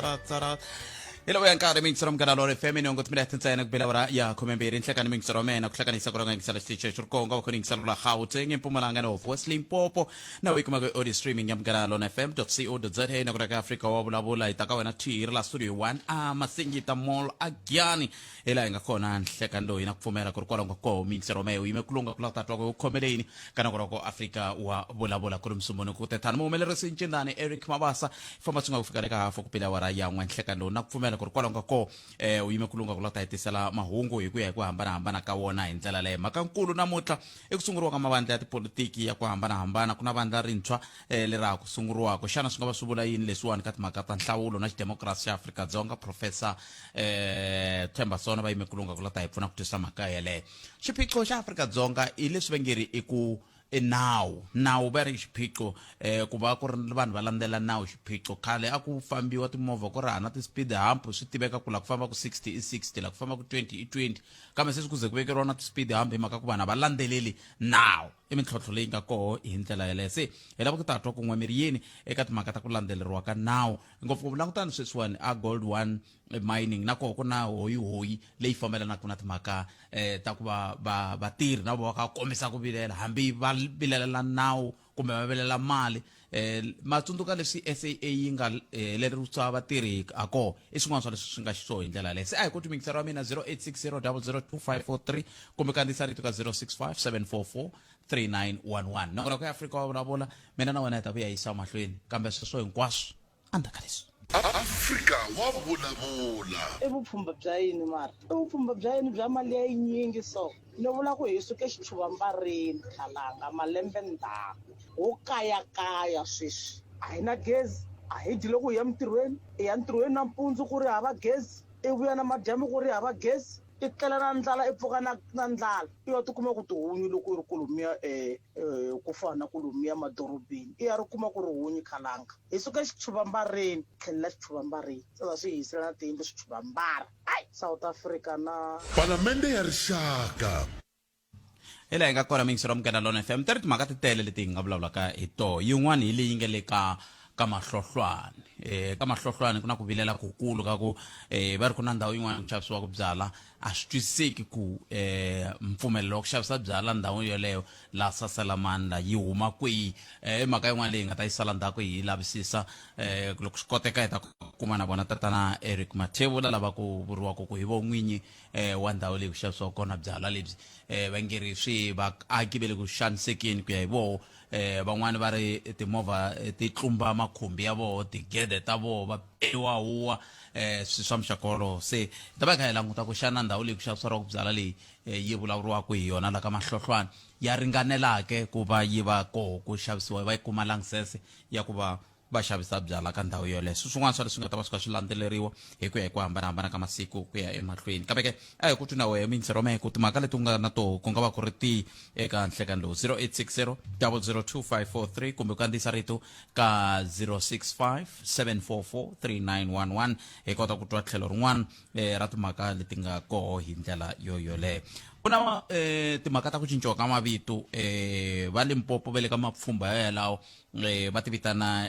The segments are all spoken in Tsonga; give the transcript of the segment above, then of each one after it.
tsara tsara hi loko ya nkarhi miyingiselo munghana lolo fm ni ongo timinete ntsena ku bela awara ya 12 nhlekani miyingiselo wa mena ku hlanganisa ku ranga yingisela xitichi xi ri konga va khona yingiselo la gauteng empumalanga north west limpopo na u yi kumaka hi audio streaming ya munghana lona fm co za na ku ka afrika wa vulavula hi ta ka wena thi ri la studio 1 a masingita mall a giyani hi laha hi nga kona nhlekani loyi na ku pfumela ku ri kwalaho nga koho miyingiselo wa mehe u yime ku lunga ku lava ku ta twa ku u khomele yini ka nako loko afrika wa vulavula ku ri musumbunuku ku tethani muhumelerisi ncindani eric mabasa famba swi nga ku fika le ka hafu ku pila awara ya n'we nhlekani lowu na ku pfumela ku ri kwalaho nga koho um u yime ku lunga ku lava ku ta hi tisela mahungu hi ku ya hi ku hambanahambana ka wona hi ndlela leyo mhaka nkulu namuntlha i ku sunguriwa ka mavandla ya tipolitiki ya ku hambanahambana ku na vandla rintshwa um lera ha ku sunguriwaka xana swi nga va swi vula yini leswiwani ka timhaka ta nhlawulo na xidemokirasi xa Afrika-Dzonga professor um Themba Sona va yime ku lunga ku la ta hi pfuna ku twisisa mhaka yeleyo xiphiqo xa Afrika-Dzonga i leswi va nge ri i ku i nawu nawu va ri xiphiqo um ku va ku ri vanhu va landzela nawu xiphiqo khale a ku fambiwa timovha ku ri hana ti-speed hump swi tiveka ku la ku famba ku 60 i 60 la ku famba ku 20 i 20 kambe sweswi ku ze ku vekeriwa na ti-speed hump hi mhaka ku vanhu a va landzeleli nawu i mintlhontlho leyi nga koho hi ndlela yeleyo se hi lava ku ta twa kun'we mi ri yini eka timhaka ta ku landzeleriwa ka nawu ngopfungopfu langutani sweswiwani a gold one mining na koho ku na hoyihoyi leyi fambelanaka na timhaka um ta ku va va vatirhi na vo va kha kombisa ku vilela hambi va vilelela nawu kumbe va vilela mali um ma tsundzuka leswi SAA yi nga lerisa vatirhi ha koho i swin'wana swa leswi swi nga xiswoho hi ndlela yaleyo se a hi koti miyingiselo wa mina 0860 002543 kumbe kandziyisa rito ka 065 744 3911 nakona ku ya Afrika wa vulavula mina na wena hi ta vuya yisa mahlweni kambe sweswo hinkwaswo endzhaku ka leswi. Afrika wa vulavula. I vupfhumba bya yini mara? I vupfhumba bya yini bya mali ya yinyingi so? Ni vula ku hi suke xichuvambareni khalanga malembe ndzhaku ho kayakaya sweswi a hi na gezi a hi dyi loko hi ya mintirhweni i ya ntirhweni nampundzu ku ri hava gezi i vuya namadyambu ku ri hava gezi i tlela na ndlala i pfuka na na ndlala i ya tikuma ku tihunyi loko i ri kolomiya um ku fana na kolomiya madorobeni i ya ri kuma ku ri hunyi khalanga hi suka xichuvambareni tlhelela xichuvambareni se va swi hisela na tiyindlu swichuvambara ai South Africa na Palamende ya Rixaka. Hi laha hi nga kona miyingiselo wa Munghana Lona FM ti ri timhaka ti tele leti hi nga vulavulaka hi toho yin'wana hi leyi nga le ka ka mahlohlwani eh ka mahlohlwani ku na ku vilela kukulu ka ku eh va ri ku na ndhawu yin'wana ku xavisiwaka byala a swi twisiseki ku eh mpfumelelo wa ku xavisa byala ndhawu yoleyo la Saselamani la yi huma kwihi eh i mhaka yin'wana leyi nga ta yi sala ndzhaku hi yi lavisisa eh loko swi koteka hi ta kuma na vona tatana Eric Mathebula lava ku vuriwaka ku hi vo n'winyi eh, wa ndhawu leyi ku xavisiwaka kona byalwa lebyi eh, va nge ri swi vaaki va le ku xanisekeni ku ya hi voho eh, van'wani va ri timovha eh, ti tlumba makhumbi ya voho tigede ta voho va beriwa huwa eh, swi swa muxaka wolowo se hi ta va hi kha hi languta ku xana ndhawu leyi ku xavisiwaka byalwa leyi eh, yi vulavuriwaka hi yona la ka mahlohlwana ya ringanelake ku va yi va koho ku xavisiwa va yi kuma langsese ya ku va va xavisa byala ka ndhawu yoleyo swi swin'wana swa leswi nga ta va swi kha swi landzeleriwa hi ku ya hi ku hambanahambana ka masiku ku ya emahlweni kambe ke a hi ku twi na wehe miyingiselo wa mehe ku timhaka leti u nga na toho ku nga va ku ri tihi eka nhlekani lowu 0860 002543 kumbe ku kandziyisa rito ka 065 744 3911 hi kota ku twa tlhelo rin'wana eh, ra timhaka leti nga koho hi ndlela yo yoleyo ku na eh, timhaka ta ku cinciwa ka mavito eh, va Limpopo va le ka mapfhumba ya yalawo eh, va ti vitana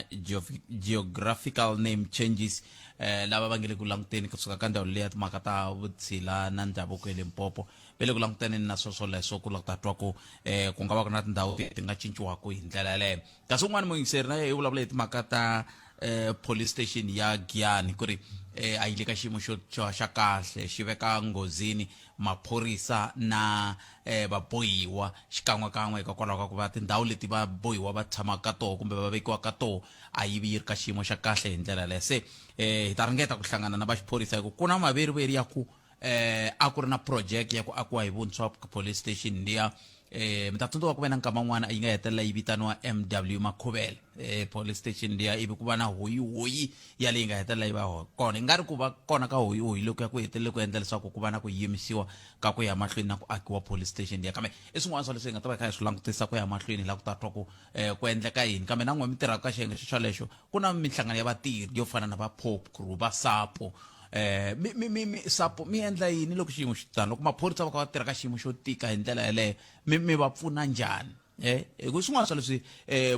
geographical name changes eh, lava va nge le ku languteni kusuka ka ndhawu leya timhaka ta vutshila na ndhavuko ya Limpopo va le ku langutaneni na swoswoleswo ku lava ku ta twa ku eh, ku nga va ku na tindhawu ti nga cinciwaka hi ndlela yaleyo kasi un'wana muyingiseri na yena i vulavula hi timhaka ta eh, police station ya Giyani ku ri eh, a yi le ka xiyimo xo xa kahle xi veka nghozini maphorisa na eh, vabohiwa xikan'wekan'we hikokwalaho ka ku va tindhawu leti vabohiwa va tshamaka ka toho kumbe va vekiwa ka toho a yi vi yi ri ka xiyimo xa kahle hi ndlela yaleyo se eh, hi ta ringeta ku hlangana na va xiphorisa hi ku ku na maveriveri ya ku eh, a ku ri na project ya ku akiwa hi vuntshwa police station liya eh mi ta tsundzuka ku ve na nkama n'wana yi nga hetelela yi vitaniwa MW Makhuvele eh police station liya ivi ku va na hoyihoyi ya leyi nga hetelela yi va kona i nga ri ku va kona ka hoyihoyi loko ya ku hetelele ku endla leswaku ku va na ku yimisiwa ka ku ya mahlweni na ku akiwa police station liya kambe i swin'wana swa leswi hi nga ta va hi kha hi swi langutisa ku ya mahlweni la ku ta twa ku eh, ku endleka yini kambe na n'we mi tirhaka ka xiyenge xo xolexo ku na minhlangano ya vatirhi yo fana na va pop crew va sapo eh mi mi mi, mi sapo mi endla yini loko xiyimo xi tano loko maphorisa va kha va tirha ka xiyimo xo tika hi ndlela yeleyo mi mi va pfuna njhani? Hi ku swin'wana swa leswi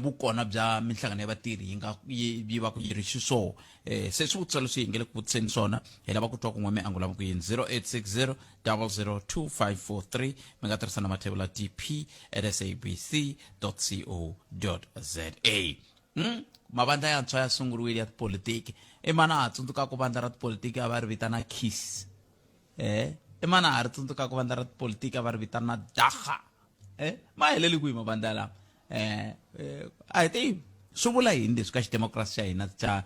vukona bya minhlangano ya vatirhi yi nga yi va ku yi ri xiswona. Se swivutiso leswi hi nge le ku vutiseni swona, hi lava ku twa kun'we mi angula ku yini. 0860 002543, mi nga tirhisa na mathebula dp at sabc co za. Mavandla yantshwa ya sunguriwile ya tipolitiki. I mani a ha tsundzukaka vandla ra tipolitiki a va ri vitana KISS? I mani a ha ri tsundzukaka vandla ra tipolitiki a va ri vitana DAGA? Ma heleli kwihi mavandla lama? A hi tivi swi vula yini leswi ka xidemokirasi xa hina xa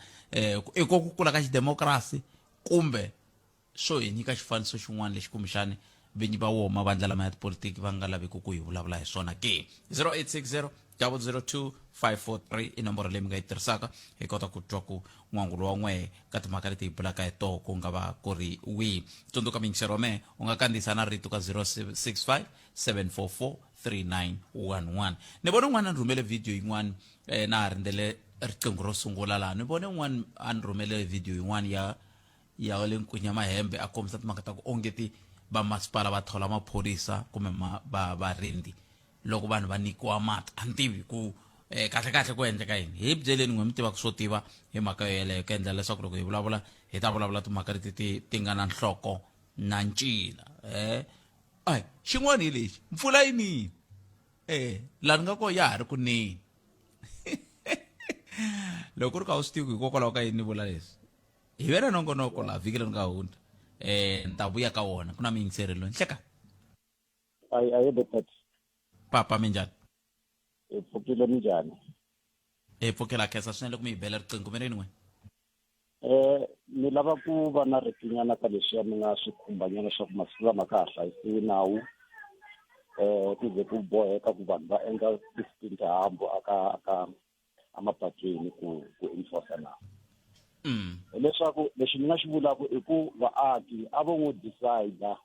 i ko ku kula ka xidemokirasi, kumbe swo hi nyika xifaniso xin'wana lexi kumbexani vinyi va wona mavandla lama ya tipolitiki va nga laveki ku hi vulavula hi swona ke? 0860 002 543 i nomboro leyi mi nga yi tirhisaka, hi kota ku twa ku n'wangulo wa n'wehe ka timhaka leti hi bulaka hi toho ku nga va ku ri wihi. Tsundzuka miyingisero wa mehe, u nga kandziyisa na rito ka 065 744 3911. Ni vone un'wana a ni rhumele video yin'wana, na ha rindzele riqingho ro sungula laha. Ni vone un'wana a ni rhumele video yin'wana ya le Nkunya Mahembe, a kombisa timhaka ta ku ongeti vamasipala va thola maphorisa kumbe va varindzi loko vanhu va nyikiwa mati. A ni tivi ku kahle kahle ku endleka yini. Hi byeleni n'we mi tivaka swo tiva hi mhaka yo yeleyo, ku endlela leswaku loko hi vulavula hi ta vulavula timhaka leti ti nga na nhloko na ncila. Ai, xin'wana hi lexi, mpfula yi nini? Laha ni nga kona ya ha ri ku neni. Loko ku ri ka u swi tivi hikokwalaho ka yini ni vula leswi, hi ve na nongonoko laha vhiki leri nga hundza, ni ta vuya ka wona. Ku na miyingiseri loyi nhleka. Ayi, ayi Bopet. Papa, minjhani? Hi pfukile, minjhani? Hi pfukile, khensa swinene loko mi hi bela riqingho. Mi ri yini n'wina? Ni lava ku va na ritinyana ka leswiya mi nga swi khumbanyana swa ku masiku lama ka ha hlayisiwi nawu. Ku ze ku boheka ku vanhu va endla tintambu aka emapatwini ku enforce nawu. Hileswaku lexi ni nga xi vulaka i ku vaaki a vo n'wi decide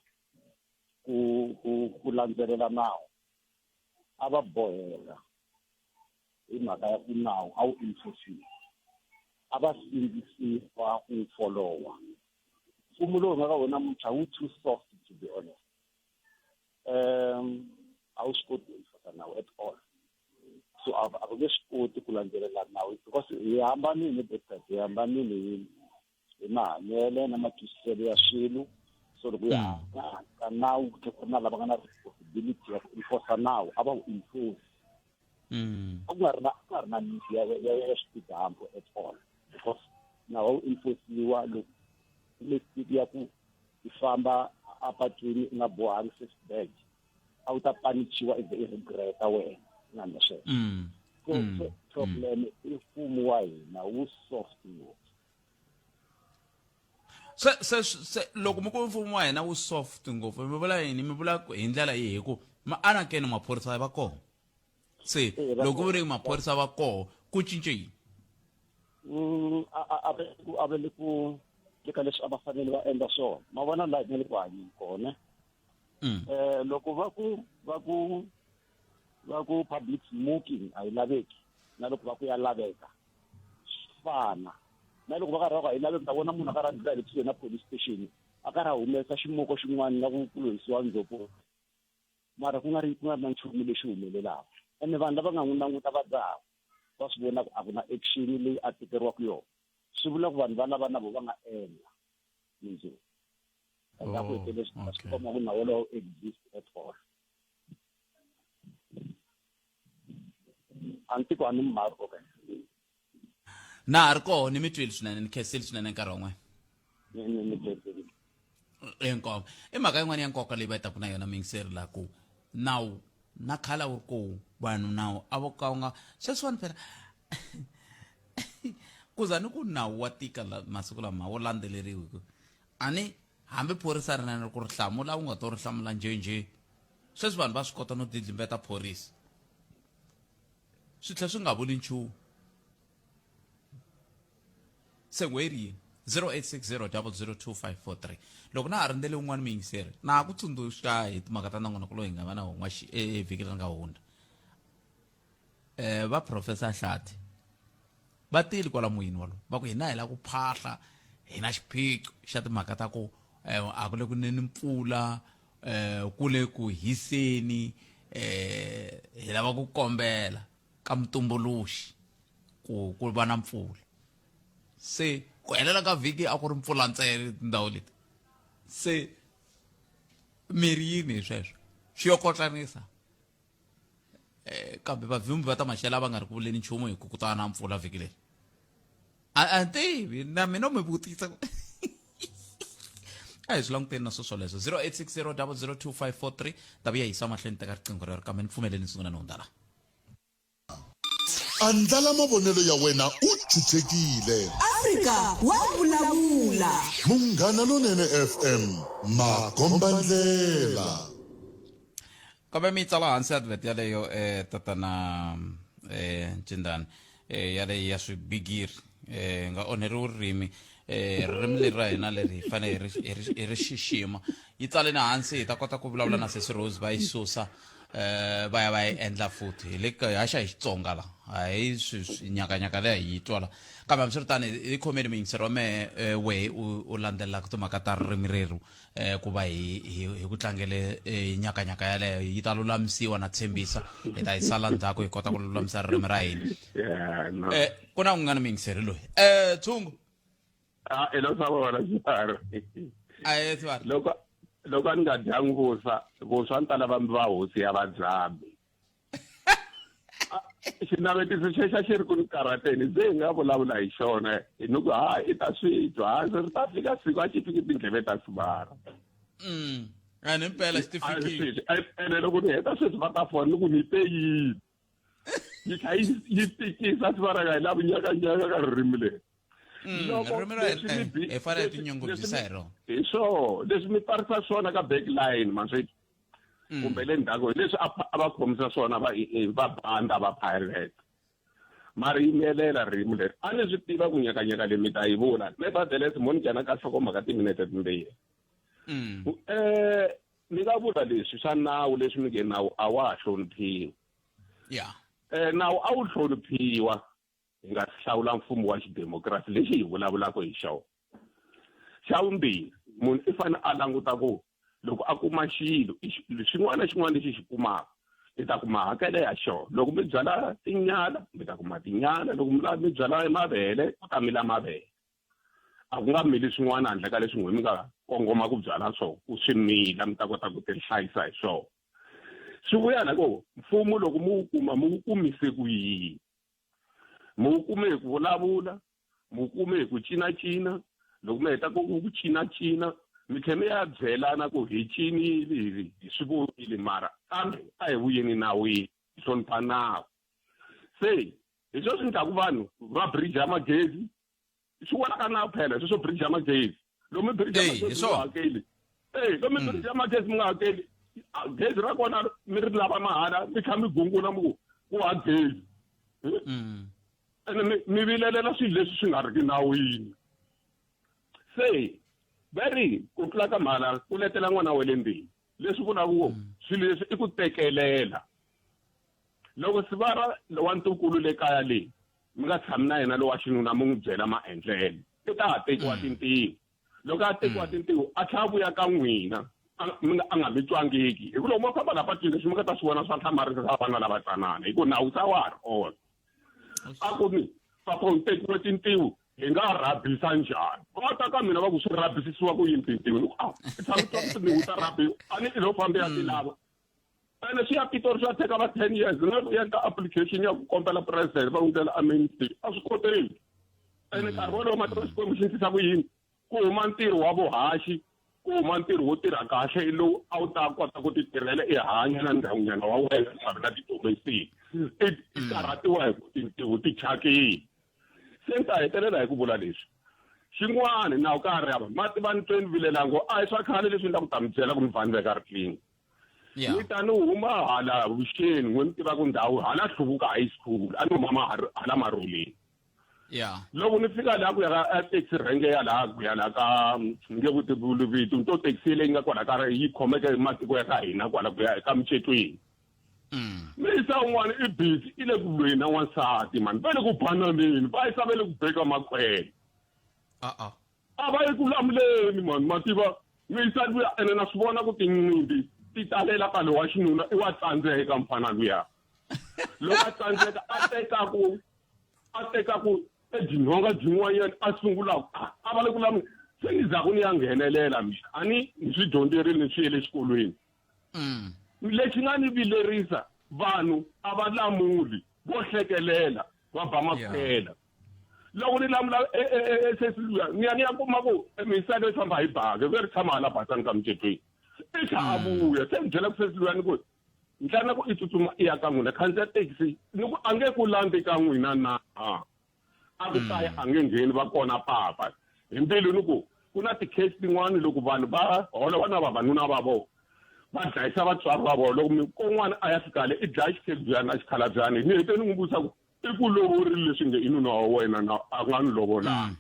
ku landzelela nawu, a va boheka hi mhaka ya ku nawu a wu enforciwa, a va sindzisiwa ku wu folowa. Mfumo lowu nga ka wona namuntlha wu too soft, to be honest. A wu swi koti ku enforce nawu at all, so a va nge swi koti ku landzelela nawu because hi hambanile, Botad, hi hambanile hi mahanyelo na matwisiselo ya swilo. So loko ya ka nawu ku tlhela ku ri na lava nga na responsibility ya ku enforce nawu, a va wu enforce. A ku nga ri na ku nga ri na need ya switigambo at all because nawu a wu enforciwa. Loko le ya ku i famba apatwini u nga bohangi safety bag, a wu ta panichiwa ize i regreta wena nga na sweswo. So problem i mfumo wa hina wu soft ngopfu. Se loko mi ku mfumo wa hina wu soft ngopfu, mi vula yini? Mi vula hi ndlela yihi? Hi ku anakeni maphorisa va kona, se loko ku ri maphorisa va koho, ku cince yini? A va le ku eka leswi a va fanele va endla swona. Ma vona laha hi nga le ku hanyeni kona, loko va ku public smoking a yi laveki, na loko va ku ya laveka, swi fana na loko va karhi va ku a yi laveki. Ta vona munhu a karhi a ndlula hi le kusuhi na police station, a karhi a humesa ximoko xin'wana nga ku ku hisiwa ndzhopo, mara ku nga ri na nchumu lexi humelelaka. Ene vanhu lava nga n'wi languta va dzaha va swi vona ku a ku na action leyi a tekeriwaka yona. Swi vula ku vanhu va lava na vo va nga endla mundzuku nga ku hetelele swi komba ku nawu wolowo exist at all. A ni tiko a ni mhari, okay. Na ha ri koho, ni mi twile swinene, ni khensile swinene nkarhi wa n'wina. Ni khensile. Inkomo i mhaka yin'wana ya nkoka leyi va yi taku na yona miyingiseri laha, ku nawu na khale a wu ri koho, vanhu nawu a vo ka wu nga sweswiwani phela ku za ni ku nawu wa tika masiku lama wu landzeleriwi ku a ni hambi phorisa ri na ku ri hlamula, u nga to ri hlamula njhenjhe. Sweswi vanhu va swi kota no didlimbeta phorisa, swi tlhela swi nga vuli nchumu. Se n'we ri yini? 0860 002543. Loko na ha rindzele un'wana muyingiseri, na ha ku tsundzuxa hi timhaka ta nongonoko lowu hi nga va na wona evhiki leri nga hundza. Va Professor Hlathi va tile kwala muyini walowo, va ku hina hi lava ku phahla, hi na xiphiqo xa timhaka ta ku a ku le ku neni mpfula, ku le ku hiseni. Hi lava ku kombela ka mutumbuluxi ku ku va na mpfula. Se ku helela ka vhiki a ku ri mpfula ntsena tindhawu leti. Se mi ri yini hi sweswo? Swi yo kotlanisa. Kambe vavhumbi va ta maxela va nga ri ku vuleni nchumu hi ku ku ta na mpfula vhiki leri. A tivi na mina mi vutisa. A hi swi languteni na swo swoleswo 0860 002543 ta vuya yisa mahlweni teka riqingho rero kambe ni pfumeleni ni sungula ni hundza la. Andlala mavonelo ya wena u chuchekile. Afrika wa vulavula. Munghana Lonene FM, makombandlela. Kambe mi yi tsala hansi advert yaleyo tatana Ncindani yaleyo ya swibigiri nga onheriwi ririmi ririmi leri ra hina leri hi fanele hi ri xixima. Yi tsaleni hansi hi ta kota ku vulavula na Sesi Rose va yi susa va ya va yi endla futhi. Hi le ka haxa hi Xitsonga la a hi swi nyakanyaka leyi hi yi twa la. Kambe hambiswiritano hi khomeni muyingiseri wa mehe wehe u landzelelaka timhaka ta ririmi rerhu ku va hi hi hi ku tlangele nyakanyaka yaleyo yi ta lulamisiwa na tshembisa hi ta yi sala ndzhaku hi kota ku lulamisa ririmi ra hina. Yeah, no. Ku na un'wana muyingiseri loyi tshungu. Ah, elo swa vona xiharhi. Ahe swiharhi. Loko loko a ni nga dyangi vuswa, vuswa ni ta lava va hosi ya vadzabi. Xinavetiso xexo a xi ri ku ni karhateni, se hi nga vulavula hi xona, hi ni ku ha i ta swi twa, ha se ri ta fika siku a xi fiki tindleve ta sivara. Ene impela xi ti fikile. Ene loko ni heta sweswi va ta fona ni ku ni te yini. Yi tlha yi tikisa sivara ka hi lavi nyakanyaka ka ririmi leri. Loko ririmi ra hina, hi fanele hi tinyungubyisa hi rona. Hi swona leswi mi tsarisa swona ka backline ma swi kumbe le ndzhaku hi leswi a va khomisa swona va va banda va pirate. Mara yimelela ririmi leri. A ni swi tiva ku nyakanyaka leyi mi ta yi vula. Nevertheless mo ni nghena ka nhlokomhaka timinete timbirhi. Ni nga vula leswi swa nawu leswi mi nge nawu a wa ha hloniphiwi. Nawu a wu hloniphiwa hi nga hlawula mfumo wa xidemokirasi lexi hi vulavulaka hi xona. Xa vumbirhi, munhu i fanele a languta ku loko a kuma xilo, xin'wana na xin'wana lexi xi kumaka, i ta kuma hakelo ya xona. Loko mi byala tinyala, mi ta kuma tinyala. Loko mi lava mi byala mavele, ku ta mila mavele. A ku nga mili swin'wana handle ka leswi n'we mi nga kongoma ku byala swona, ku swi mila mi ta kota ku ti hlayisa hi swona. Swi vuya na ku mfumo loko mi wu kuma, mi wu kumise ku yini? Mi wu kume hi ku vulavula, mi wu kume hi ku cinacina. Loko mi heta ku cinacina, mi tlhela mi ya byelana ku hi cinile, hi swi vonile, mara kambe a hi vuyeni nawini, hi hlonipha nawu. Se hi sweswi ni tlaku vanhu va bridge ya magezi, swi wela ka nawu phela sweswo bridge ya magezi. Loko mi bridge ya magezi mi nga hakeli. Loko mi bridge ya magezi mi nga hakeli, gezi ra kona mi ri lava mahala, mi tlhela mi gungula mi ku ku ha gezi. Ene mi vilelela swilo leswi swi nga riki nawini. Se va ri ku tlula ka mhala ku letela n'wana wa le ndlwini. Leswi vulaka ku swilo leswi i ku tekelela. Loko sivara wa ntukulu le kaya leyi mi nga tshami na yena lowa xinuna mi n'wi byela maendlelo, i ta ha tekiwa tintiho. Loko a tekiwa tintiho a tlhela a vuya ka n'wina a nga mi twangiki. Hi ku loko mo famba la patwini leswi mi nga ta swi vona swa hlamarisa swa vana lava tsanana, hi ku nawu sa wa ha ri kona. A ku ni papa u tekiwe tintiho hi nga rhabisa njhani? Va ta ka mina va ku swi rhabisisiwa ku yini tintiho? Ni ku a tshami twa ku tintiho ta rhabiwa, a ni i lo famba ya ti lava. Ene swi ya Pitori swi ya teka va 10 years na ku endla application ya ku kombela president va n'wi ndlela amnesty a swi koteki. Ene nkarhi wolowo mativa Xikwembu xi ndlisa ku yini? Ku huma ntirho wa vuhaxi, ku huma ntirho wo tirha kahle lowu a wu ta kota ku ti tirhela i hanya na ndyangunyana wa wena u nga vi na ti-domestic. I karhatiwa hi ku tintiho ti thyakile. Se ni ta hetelela hi ku vula leswi. Xin'wana nawu ka ha ri hava, ma tiva ni twe ni vilela ngo a hi swa khale leswi ni la ku ta mi byela ku mi va ni veka riqingho. Ni ta ni huma hala vuxeni, n'we mi tiva ku ndhawu hala Hluvuka High School, a ni huma hala Marhuleni. Loko ni fika laha ku ya ka taxi rank ya laha ku ya laha ka ni nge vutivi vito, ni to taxi leyi nga kwala ka yi khomeke matiko ya ka hina kwala ku ya ka Micetweni. Muyisa un'wana i busy i le ku lweni na n'wansati mani, va le ku bananeni, va yisa va le ku beka makhwele. A va yi ku lamuleni mani, ma tiva muyisa luya ene na swi vona ku tinqimbi ti talela ka lowa xinuna i wa tsandzeka mfana luya loko a tsandzeka a tekaku a tekaku edyinhonga byin'wanyana a sungulaka a va le ku lami se ni zaku ni ya nghenelela mina a ni ni swi dyondzerile ni swi yele exikolweni lexi nga ni vilerisa vanhu a va lamuli vo hlekelela va ba makhwela loko ni lamula e, e, e, sesi luya ni ya ni ya kuma ku misava yi famba hi baki ve ri tshama hala basani ka micetweni i tlha a vuya se ni byela ku sesi luya ni ku ntlana ku i tsutsuma i ya ka n'wina khandziya taxi ni ku a nge ku landzi ka n'wina na a ku kaya a nge ngheni va kona papa hi mbilu ni ku ku na ti-case tin'wani loko vanhu va holova na vavanuna va vona va dlayisa vatswari va vona loko mi kon'wana a ya fika le i dlaya xikhegbyana na xikhalabyana ni hete ni n'wi vutisa ku i ku lovorile leswi nge i nuna wa wena na a nga ni lovolanga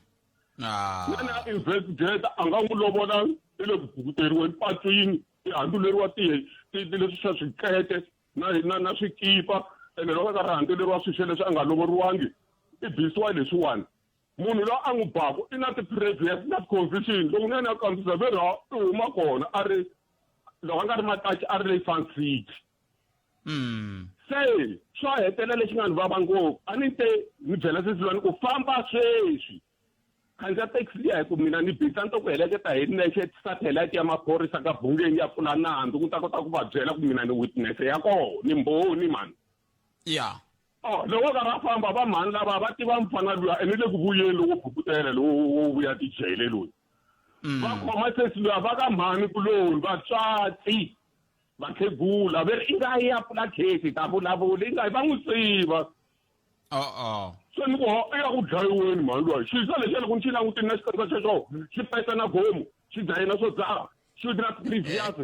Ah. na na investigate a nga n'wi lovolanga i le ku bukuteriweni patwini ti handzuleriwa ti ti leswi swa swikete na na na swikipa ene loko a karhi a handzuleriwa swixo leswi a nga lovoriwangi i bisiwa leswiwani munhu loyi a n'wi baku i na ti-previous na ti-conviction loko ni ya ni ya kambisisa ve ri i huma kona a ri loko a nga ri matachi a ri le Sun City se swa hetelela lexi nga ni vava ngopfu a ni te ni byela sesi lwani ku famba sweswi khandziya taxi liya hi ku mina ni busy a ni to ku heleketa hi nexe satellite ya maphorisa ka bungeni ya pfula nandzu ku ta kota ku va byela ku mina ni witness ya koho ni mbhoni mani ya oh loko karhi a famba va mhani lava va tiva mfana luya ene le ku vuyeni loko bukutele lowo wo vuya tijele loyi va khoma sesi luya va ka mhani kuloni vatswatsi vakhegula ve ri i nga yi ya pfula khesi ta vulavula i nga yi va n'wi tiva oh se ni ku ho i ya ku dlayiweni mhani luwa xisa lexiya loko ni xi langutini na xikandza xexo xi peta na gomu xi dlaye na swo dzaha xi na previous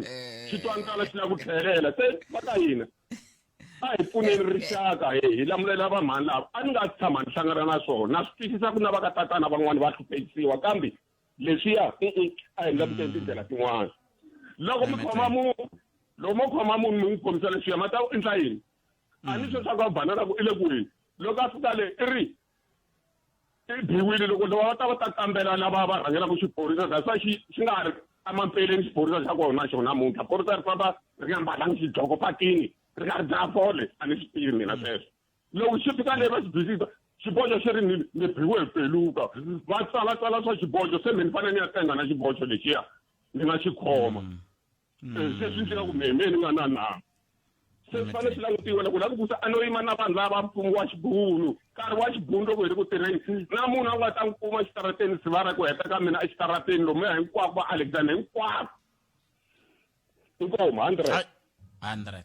xi twa ndlala xi lava ku tlhelela se va ka yina a hi pfuneni rixaka he hi lamulela vamhani lava a ni nga tshama ni hlangana na swona na swi twisisa ku na va ka tatana van'wani va hluphekisiwa kambe leswiya a hi languteni tindlela tin'wana loko mi khoma munhu loko mo khoma munhu mi n'wi khomisa leswiya ma ta endla yini a ni swo swa ku banana ku i le kwihi loko a fika le i ri i biwile loko lava va ta va ta kambela lava va rhangelaka xiphorisa that's why xi xi nga ri emampeleni xiphorisa xa kona xona namuntlha phorisa ri famba ri nga mbalangi xidloko patini ri nga ri dzaha fole a ni swi tivi mina sweswo loko xi fika le va xi bisisa xiboxo xi ri ni ni biwe hi peluka va tsalatsala swa xiboxo se me ni fanele ni ya tenga na xiboxo lexiya ni nga xi khoma se swi ndzi ku me me ni nga na nawu se swi fanele swi langutiwa loko la ku vusa a no yima na vanhu lava mfumo wa xibunu nkarhi wa xibunu loko hi ri ku tirheni na munhu a nga ta n'wi kuma exitarateni sivara ku heta ka mina exitarateni lomuya hinkwako va alexander hinkwako inkomu 100 100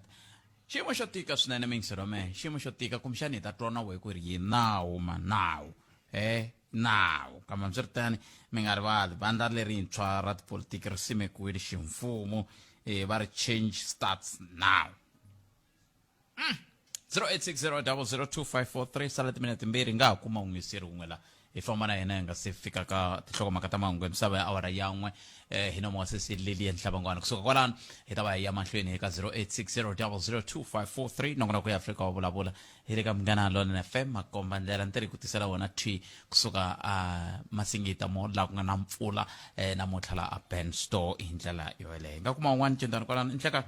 xiyimo xo tika swinene mingisirome xiyimo xo tika kumbexani hi ta twa na wehe ku ri yi nawu ma nawu e nawu kambe hambiswiritano mi nga rivali vandla lerintshwa ra tipolitiki ri simekiwile ximfumo e va ri change starts now 0860002543 sala timinete timbirhi nga ha kuma un'wiseri wun'we la hi famba na yena hi nga se fika ka tinhlokomhaka ta mahungu ya misava ya awara ya n'we eh, hi nomo wa sesi lilian hlabangwana kusuka kwalano hi ta va hi ya mahlweni hi ka 0860002543 nongonoko ya afrika wa vulavula hi le ka munghana lonene fm makomba ndlela ni tirhi ku tisela wona thwi kusuka a masingita mo laha ku nga na mpfula eh, namuntlha la a ben store hi ndlela yoyeleyo hi nga kuma un'wana cindani kwalano nhleka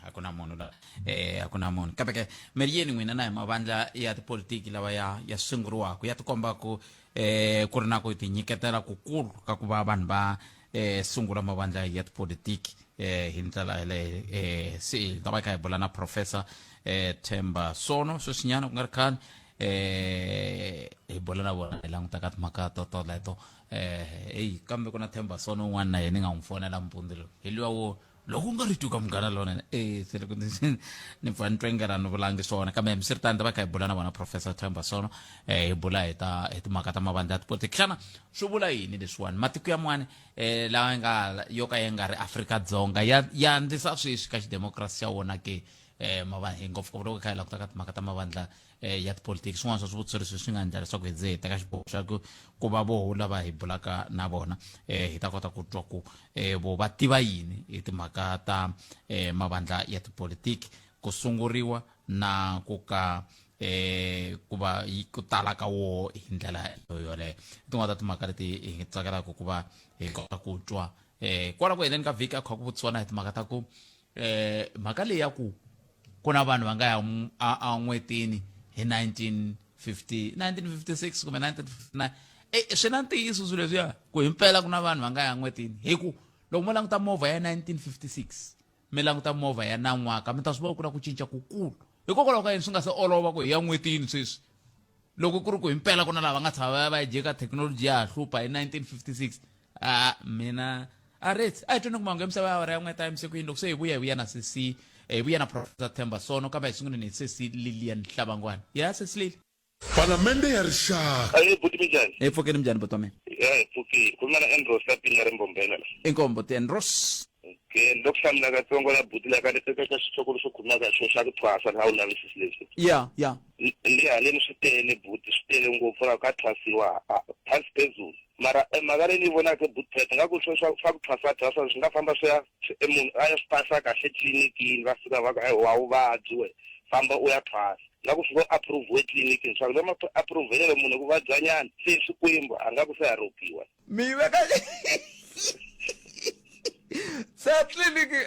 a ku na munhu la eh a ku na munhu kambe ke mi ri yini n'wina na hi mavandla ya tipolitiki lawa ya ya sunguriwaka ya tikomba ku eh ku ri na ku tinyiketela kukulu ka ku va vanhu va eh sungula mavandla ya tipolitiki eh hi ndlela yaleyo eh se hi ta va hi kha hi bula na professor eh Themba Sono sweswinyana ku nga ri khale eh hi bula na vona hi languta ka timhaka to toleto eh eyi kambe ku na Themba Sono un'wana na yena ni nga n'wi fonela mpundzu lowu hi luya wo loko u nga ri twi ka munghana lonene e se loko ni pfa ni twa ingari a ni vulangi swona kambe hambiswiritano ta va kha hi bula na vona professor Themba Sono eh hi bula hi ta hi timhaka ta mavandla ya tipolitiki xana swi vula yini leswiwani matiko yan'wani eh lawa nga yo ka ya nga ri Afrika-Dzonga ya ya andzisa sweswi ka xidemokirasi xa wona ke eh mava hi ngopfungopfu loko hi kha hi languta ka timhaka ta mavandla eh, ya tipolitiki swin'wana swa swivutiso leswi swi nga endla leswaku hi ze hi teka xiboho xa ku ku va voho lava hi bulaka na vona eh, hi ta kota ku twa ku eh, vo va tiva yini hi timhaka ta eh, mavandla ya tipolitiki ku sunguriwa na ku ka eh ku va ku tala ka wo hi ndlela yoleyo tin'wana ta timhaka leti hi tsakelaka ku va hi kota ku twa Eh kwala ku heleni ka vhiki a kha ku vutisiwa na hi timhaka ta ku eh mhaka leyi ya ku ku na vanhu va nga ya a n'wetini hi 1950 1956 kumbe 1959 eh swi na ntiyiso swilo leswiya ku himpela ku na vanhu va nga ya n'wetini hi ku loko mo languta movha ya 1956 mi languta movha ya nan'waka mi ta swi vona ku na ku cinca kukulu hikokwalaho ka yini swi nga se olova ku hi ya n'wetini sweswi loko ku ri ku himpela ku na lava nga tshama va ya va ya jeka thekinoloji ya ha hlupha hi 1956 a mina a ret a hi twini ku mahungu ya misava ya awara ya n'we ta yimise ku yini loko se hi vuya hi vuya na sesi hi vuya na professor Themba Sono kambe hi sunguleni hi sesi Lilian Hlabangwana ya sesi Lili Palamende ya Rixaka. Ahee buti minjhani? Hi pfukeni minjhani buti wa mina? Ya hi pfukile. Khuluma na Andros la Pinya ri Mbombela la. Inkomu buti Andros. Okay, ni lo ku hlamula katsongo la buti la ka eka ka xihloko lexo khulumaka hi xona xa ku thwasa la wu lavisisi leswi. Ya ya. Ni haleni swi tele buti swi tele ngopfu la ka thwasiwa phansi phezulu. Mara e mhaka leyi ni yi vonaka buti Phet nga ku swa swa ku thwasa thwasa swi nga famba swi ya e munhu a ya swi pasa kahle tlilinikini va fika va ku a wu vabyi we famba u ya thwasa. Nga ku swi ngo approve etliliniki leswaku loko ma approve-ele munhu ku vabyanyana se swikwembu a nga ku se a ropiwa. Mi yi veka se a tliliniki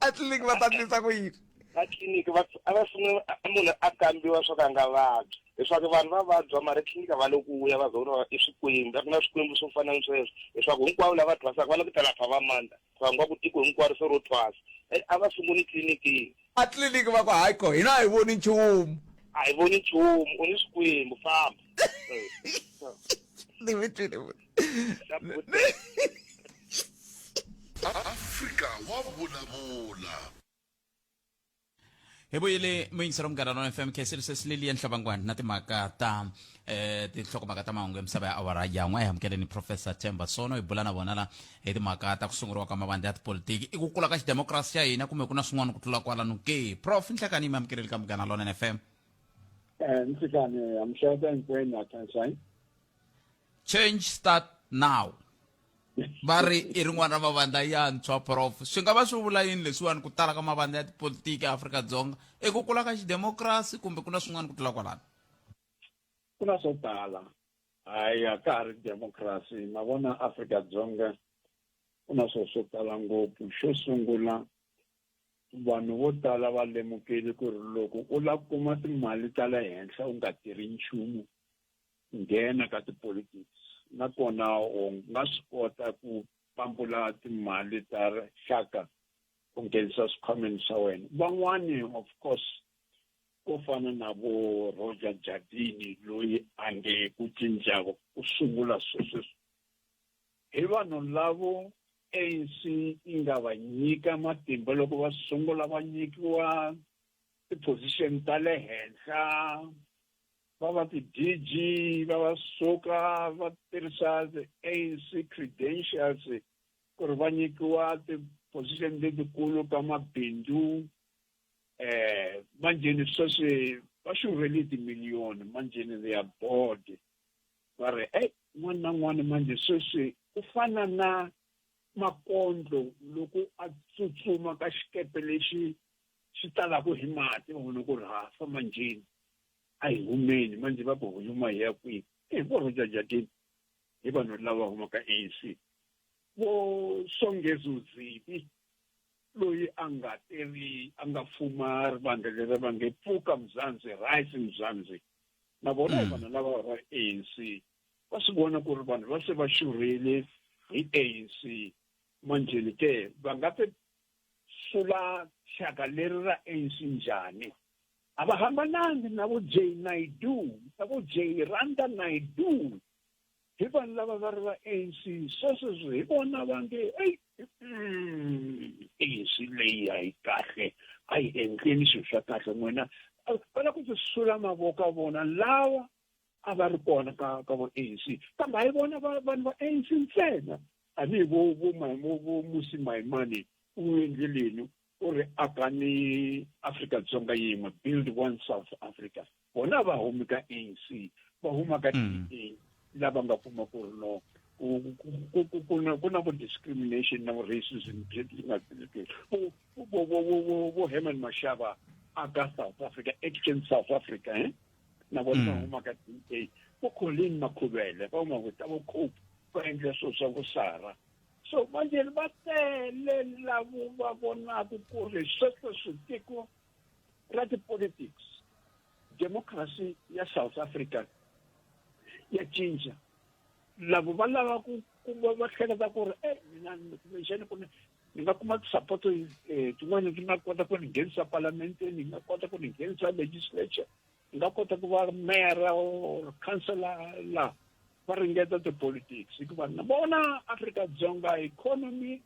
a tliliniki va ta endlisa ku yini? A tliliniki va a va sungula munhu a kambiwa swa ku a nga vabyi leswaku vanhu va vabya mara etliliniki a va le ku vuya va za ku i swikwembu a ku na swikwembu swo fana ni sweswo leswaku hinkwavo lava thwasaka va lava ku ta lapha va mandla va nga ku tiko hinkwaro se ro thwasa a va sunguli tliliniki A tliliniki va ku hayi ko hina a hi voni nchumu. A hi voni nchumu u ni swikwembu famba. Ni mi twile buti. Afrika wa vulavula. Hi vuyile muyingiseri wa Munghana Lonene FM KC Sesi Lilian Hlabangwani na timhaka ta eh tinhlokomhaka ta mahungu ya misava ya awara ya n'we. Hi amukeleni Professor Themba Sono hi bula na vona la hi timhaka ta ku sunguriwa ka mavandla ya tipolitiki i ku kula ka xidemokirasi xa hina kumbe ku na swin'wana ku tlula kwalano ke prof nhlekani mi amukeleli ka munghana lonene fm eh nhlekani amhleka hinkwenu attention change start now va ri i rin'wana ra mavandla yantshwa prof swi nga va swi vula yini leswiwani ku tala ka mavandla ya tipolitiki eAfrika-Dzonga i ku kula ka xidemokirasi kumbe ku na swin'wana ku tlula kwalano ku na swo tala Hayi a ka ha ri democracy ma vona Afrika-Dzonga ku na swilo swo tala ngopfu xo sungula vanhu vo tala va lemukile ku ri loko u lava ku kuma timali ta le henhla u nga tirhi nchumu nghena ka ti-politics nakona u nga swi kota ku pambula timali ta rixaka u nghenisa swikhwameni swa wena van'wani of course ko fana na vo Roger Jardine loyi a nge ku cinca ku sungula sweswi hi vanhu lavo ANC yi nga va nyika matimba loko va sungula va nyikiwa ti-position ta le henhla va va ti-DG va va suka va tirhisa ti-ANC credentials ku ri va nyikiwa ti-position letikulu ka mabindzu eh manjeni sweswi va xurhele timiliyoni manjeni they are bored va ri ey n'wana na n'wana manje sweswi ku fana na makondlo loko a tsutsuma ka xikepe lexi xi talaka hi mati va vona ku ri ha fa manjeni a hi humeni manje va ku huma hi ya kwihi i vo Roger Jardine hi vanhu lava humaka ANC vo Songezo Zibi loyi a nga teri a nga fuma rivandla leri va nge pfuka Mzansi Rise Mzansi na vona hi mm. vanhu lava va ANC va swi vona ku ri vanhu va se va xurhile hi ANC manjheni ke va nga ti sula xaka leri ra ANC njhani a va hambanangi na vo Jay Naidu na vo Jay Randa Naidu hi vanhu lava va ri va ANC sweswo hi vona va nge ei ANC leyi a yi kahle a yi endleni swilo swa kahle n'wina va lava ku ti sula mavoko ya vona lawa a va ri kona ka ka vo ANC kambe a yi vona vanhu va ANC ntsena tanihi vo vo vo Musi Maimane u endleleni u ri akani Afrika-Dzonga yin'we build one South Africa vona va humi ka ANC va huma ka DA lava nga kuma ku ri no ku na vo discrimination na racism byi nga vo Herman Mashaba aka South Africa Action South Africa eh na vona va huma ka DA vo Colleen Makhubele va huma ku ta vo Cope va endla swilo swa vo Sara. So manje va tele lavo va vonaka ku ri sweswo switiko ra ti-politics, democracy ya South Africa ya cinca. Lavo va lava ku kuma va hleketa ku ri e mina kumbexani ku ni nga kuma ti-support tin'wana ti nga kota ku ni nghenisa palamenteni, ni nga kota ku ni nghenisa legislature, ni nga kota ku va mayor or councillor la. Va ringeta ti-politics hikuva na vona Afrika-Dzonga economy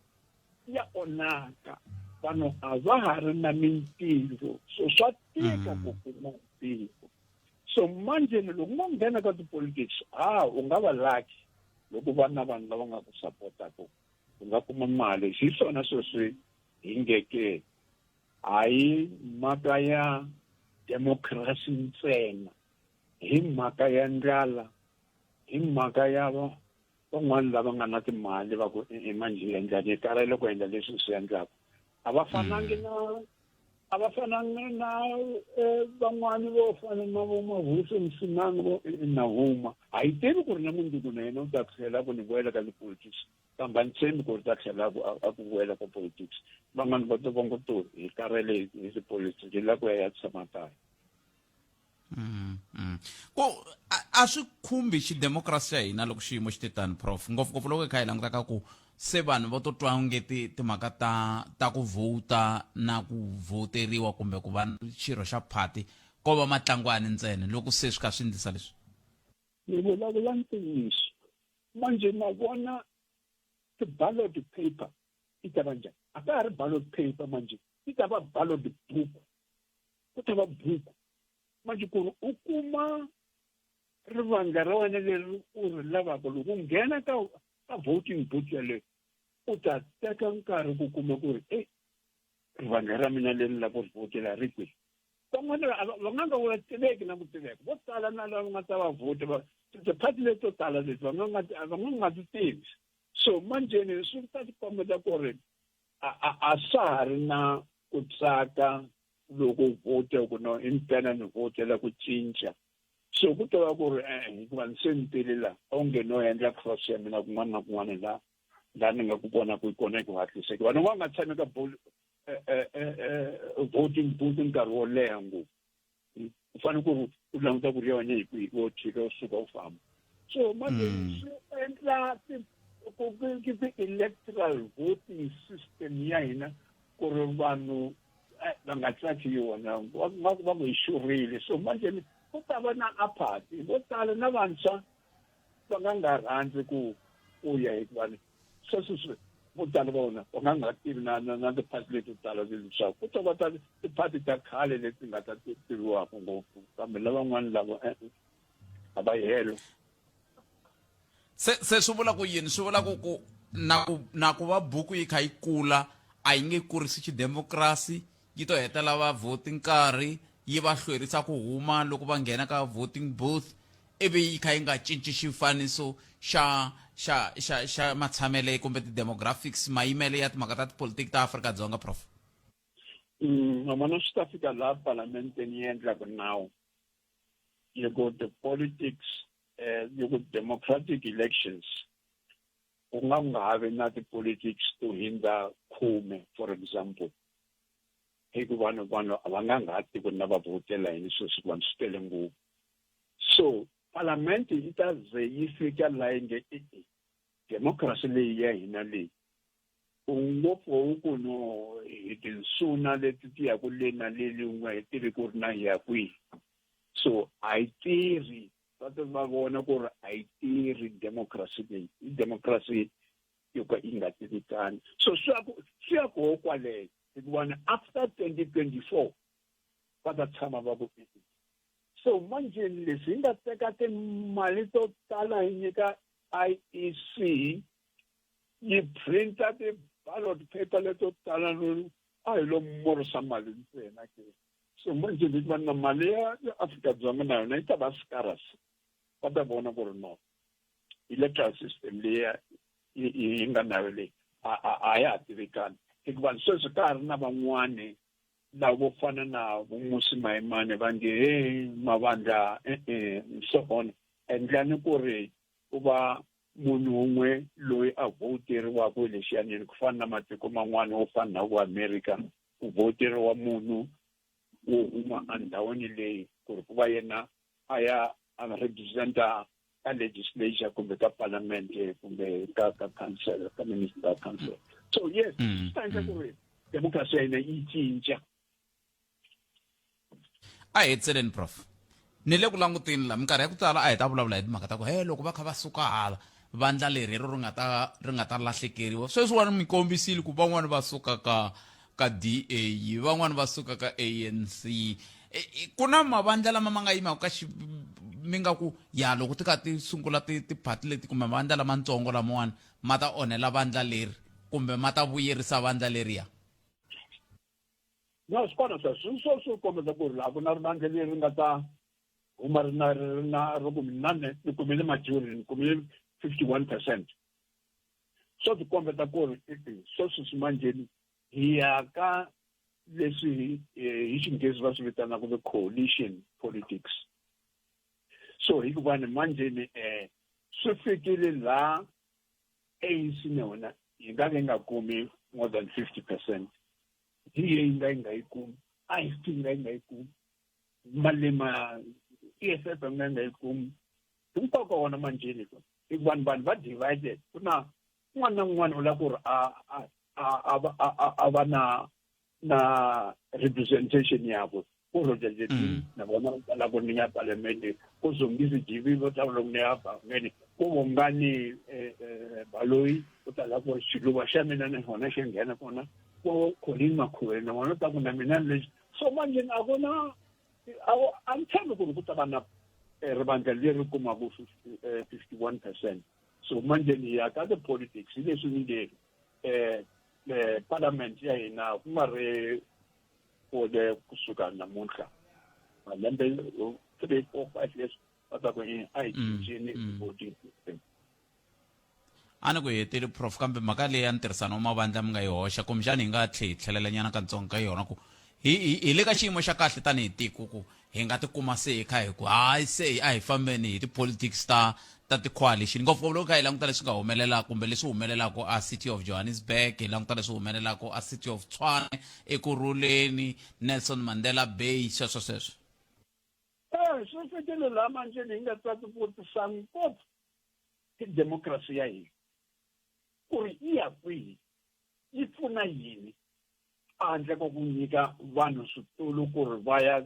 ya onhaka, vanhu a va ha ri na mintirho, so swa tika ku kuma ntirho. So manje loko ngo nghena ka ti-politics, ha u nga va lucky loko va na vanhu lava nga ku sapotaka, u nga kuma mali. Hi swona sweswi hi ngeke hayi mhaka ya democracy ntsena, hi mhaka ya ndlala, hi mhaka ya van'wana lava nga na timali va ku e manjhe hi endla ni karhele ku endla leswi swi endlaka. A va fanangi na a va fanangi na van'wani vo fana na vo Mavuso Msimang vo na huma. A yi tivi ku ri na mundzuku na yena u ta tlhela ku ni vuyela ka ti-politics, kambe a ni tshembi ku ri ta tlhela a ku vuyela ka politics. Van'wani va to va ngo to hi karhele hi ti-politics, hi lava ku ya ya tshama kaya. Ku a swi khumbi xidemokirasi xa hina loko xiyimo xi te tani, prof, ngopfungopfu loko hi kha hi languta ka ku se vanhu va to twa onge timhaka ta ku vhota na ku vhoteriwa kumbe ku va xirho xa phati ko va matlangwani ntsena loko se swi kha swi endlisa leswi. Ni vulavula ntiyiso manje, na vona ti-ballot paper ti ta va njhani? A ka ha ri ballot paper manje, ti ta va ballot book. Ku ta va buku manje ku ri u kuma rivandla ra wena leri u ri lavaka. Loko u nghena ka voting booth yaleyo, u ta teka nkarhi ku kuma ku ri e rivandla ra mina leri ni lava ku ri vhotela ri kwihi. Van'wana va nga nga vula tiveki na ku tiveka, vo tala na lava nga ta va vhota va ti-party leti to tala leti va nga ti tivi. So manjheni swi ta ti kombeta ku ri a swa ha ri na ku tsaka loko u vhota ku no impela ni vhotela ku cinca. So ku ta va ku ri e-e, hikuva ni se ni tele la, onge no endla cross ya mina kun'wana na kun'wana la ni nga ku vona ku kona hi ku hatlisa, hikuva ni nga tshami ka voting booth nkarhi wo leha ngopfu. U fanele ku ri u languta ku ri ya wena hi kwihi, u tshika u suka u famba. So manje swi endla ti-electoral voting system ya hina ku ri vanhu va nga tsaki yona, va ku hi xurile. So manje ku ta va na apathy, vo tala na vantshwa va nga rhandzi ku ya, hikuva sweswi swi vo tala va vona va nga tivi na ti-party leto tala leswaku ku ta va ta ti-party ta khale leti nga ta tiviwaka ngopfu, kambe lavan'wana lava e-e a va helo. Se swi vula ku yini? Swi vula ku na ku va buku yi kha yi kula a yi nge kurisi xidemokirasi, yi to hetela vavhoti nkarhi, yi va hlwerisa ku huma loko va nghena ka voting booth, ivi yi kha yi nga cinci xifaniso xa matshamele kumbe ti-demographics, mayimele ya timhaka ta tipolitiki ta Afrika-Dzonga, prof? Ma vona, swi ta fika laha palamenteni yi endlaka nawu yi ku the politics yi ku democratic elections ku nga ha vi na ti-politics to hindza 10, for example, hikuva vanhu a va nga tivi ku na va vhotela yini sweswi, vanhu swi tele ngopfu. So palamente yi ta ze yi fika laha yi nge e-e, democracy leyi ya hina leyi u ngopfu ku no hi tinsuna leti ti yaku le na le le, u nga hi tivi ku ri na hi ya kwihi. So a yi tirhi, va ta va vona ku ri a yi tirhi democracy leyi, i democracy yo ka yi nga tivikani. So swi ya koho kwaleyo, hikuva ni after 2024 va ta tshama va ku e. So manje leswi hi nga teka timali to tala hi nyika IEC yi printa ti-ballot paper leto tala, no a hi lo morisa mali ntsena ke. So manje hikuva na mali ya Afrika-Dzonga na yona yi ta va scarce, va ta vona ku ri no, electoral system leyi yi nga nayo leyi a ya ha tivikani, hikuva sweswi ka ha ri na van'wani lava vo fana na vo Mmusi Maimane va nge he mavandla e-e, so on endlani ku ri ku va. munhu wun'we loyi a vhoteriwaka hi lexiyanini ku fana na matiko man'wana wo fana na vo America ku vhoteriwa munhu wo huma endhawini leyi ku ri ku va yena a ya a representa ka legislature kumbe ka parliament kumbe ka ka council ka municipal council so yes swi ta endla ku ri democracy ya hina yi cinca. A hi hetseleni prof ni le ku languteni la minkarhi ya ku tala a hi ta vulavula hi timhaka ta ku he loko va kha va suka hala vandla leri ro ri nga ta ri nga ta lahlekeriwa sweswiwani mi kombisile ku van'wani va suka ka ka DA van'wani va suka ka ANC e, e, ku na mavandla lama ma nga yimaka ka xi mi nga ku ya loko ti kha ti sungula tiphati leti kumbe mavandla lamatsongo lamawani ma ta onhela vandla leri kumbe ma ta vuyerisa vandla leriya. No swi kona sweswo swi swo swi kombisa ku ri laha ku na rivandla leri nga ta huma ri na ri na ri ku mina ni kumile majority ni kumile 51 percent swo ti kombeta ku ri sweswi swi manjheni hi ya ka leswi hi xinghezi va swi vitanaka the coalition politics so hikuva ni manjheni um swi fikile laha ANC na yona yi nga ka yi nga kumi more than 50 percent DA yi nga yi nga yi kumi IFP yi nga yi nga yi kumi Malema EFF yi nga yi nga yi kumi hinkwako ka wona manjheni ko hikuva vanhu vanhu va divided ku na un'wana na un'wana u lava ku ri a a a a a va na na representation yakwe ku Roger Jeti mm. na vona va lava ku ninga palamende ku Zongisi Jivi vo ta loko ni ya bangeni ku Vongani eh, eh, Baloyi u ta lava ku xiluva xa mina na xona xi nghena kona ku Colin Makhuvele na vona ta ku na mina lexi so manje a ku na a ni tshembi ku ri ku ta va na eh, rivandla leri kumaka 51 percent so manje ni ya ka ti-politics hi leswi ni nge um parliament ya hina ku nga ri kule kusuka namuntlha malembe 3 4 5 years va ta ku a hi cincini voting system. A ni ku heteli prof kambe mhaka leyi ya ntirhisano wa mavandla mi nga yi hoxa kumbexani hi nga tlhe hi tlhelela nyana katsongo ka yona ku hi hi hi le ka xiyimo xa kahle tanihi tiko ku hi nga tikuma se hi kha hi ku hayi se a hi fambeni hi ti-politics ta ta ti-coalition ngopfungopfu loko kha hi languta leswi nga humelela kumbe leswi humelelaka a City of Johannesburg hi languta leswi humelelaka a City of Tshwane Ekurhuleni Nelson Mandela Bay sweswo sweswo. Eh, swi fikile laha manjeni hi nga ta tivutisa ngopfu hi democracy ya hina ku ri yi ya kwihi yi pfuna yini handle ka ku nyika vanhu switulu ku ri va ya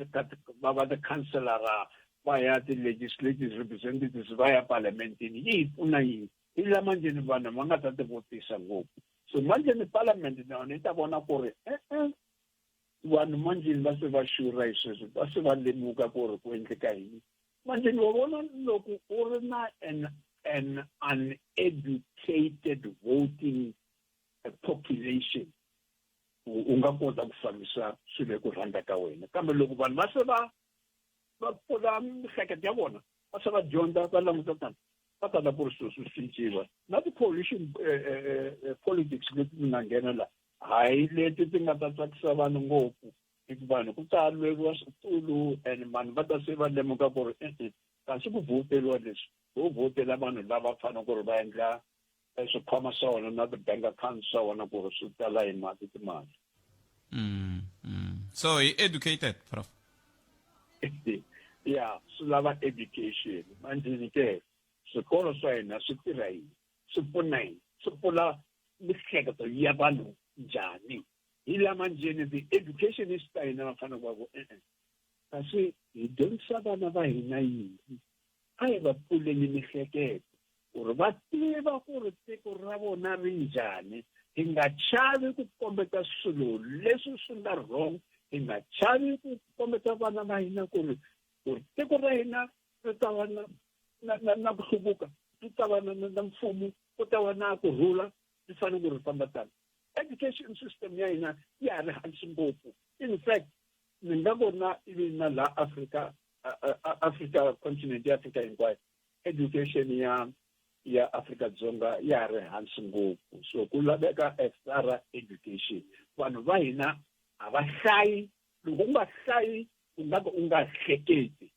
va va tikhanselara va ya ti-legislative representatives va ya palamenteni yi hi pfuna yini hi la manjeni vanhu va nga ta tivutisa ngopfu so manjeni parliament na yona yi ta vona ku ri e-e vanhu manjeni va se va xurha hi sweswo va se va lemuka ku ri ku endleka yini manjeni wa vona loko u ri na an an uneducated voting population u nga kota ku fambisa swilo hi ku rhandza ka wena kambe loko vanhu va se va va pfula mihleketo ya vona va se va dyondza va languta tani va ta lava ku ri swilo swi cinciwa na ti-coalition eh, eh, eh, politics leti ti nga nghena la hayi leti ti nga ta tsakisa vanhu ngopfu hikuva vanhu ku ta lweriwa switulu and vanhu va ta se va lemuka ku ri e-e kasi ku vhoteriwa leswi ho vhotela vanhu lava fanele ku ri va endla swikhwama swa wona na ti-bank account swa wona ku ri swi tala hi mati timali. So hi educated prof. Ya swi lava education manjheni ke swikolo swa hina swi tirha yini swi pfuna yini swi pfula mihleketo ya vanhu njhani hi la manjheni ti-educationist ta hina va fanele va ku e-e kasi hi dyondzisa vana va hina yini a hi va pfuleni mihleketo ku ri va tiva ku ri tiko ra vona ri njhani hi nga chavi ku kombeta swilo leswi swi nga wrong hi nga chavi ku kombeta vana va hina ku ri ku ri tiko ra hina ri ta va na na na na ku hluvuka ri ta va na na mfumo ku ta va na ku rhula ri fanele ku ri famba tani education system ya hina ya ha ri hansi ngopfu in fact ni nga vona ivi na laha Afrika Afrika continent ya Afrika hinkwayo education ya ya Afrika Dzonga ya ha ri hansi ngopfu so ku laveka a thorough education vanhu va hina a va hlayi loko u nga hlayi u nga ka u nga hleketi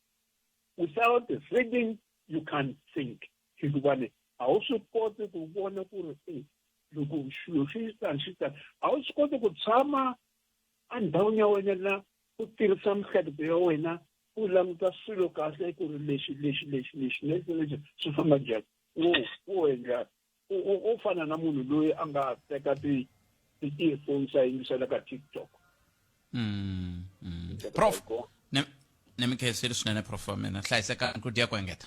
without reading you can't think hikuva ni A wu swi koti ku vona ku ri e loko xilo xi tani xi tani, a wu swi koti ku tshama endhawini ya wena la u tirhisa miehleketo ya wena u languta swilo kahle ku ri lexi lexi lexi lexi lexi lexi swi famba njhani. Wo wo endla u fana na munhu loyi a nga teka ti ti-earphones a yingisela ka TikTok. Prof, ne ne mi khensile swinene prof wa mina, hlayiseka ku dya ku engeta.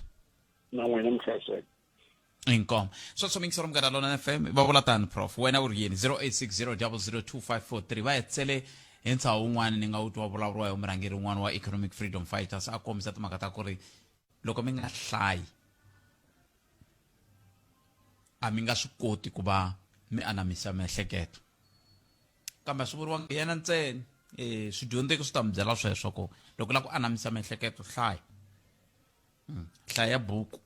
Na n'wina mi hlayiseka. Inkomo sweswo mingisero Munghana Lona FM va vula tani. Prof, wena u ri yini? 0860002543. Va hetsele hi ntshaho wun'wana ni nga wu twa vulavuriwa hi murhangeri wun'wana wa Economic Freedom Fighters, a kombisa timhaka ta ku ri loko mi nga hlayi a mi nga swi koti ku va mi anamisa miehleketo, kambe a swi vuriwanga yena ntsena. Swidyondzeki swi ta mi byela sweswo ku loko u lava ku anamisa miehleketo, hlaya. Hlaya buku.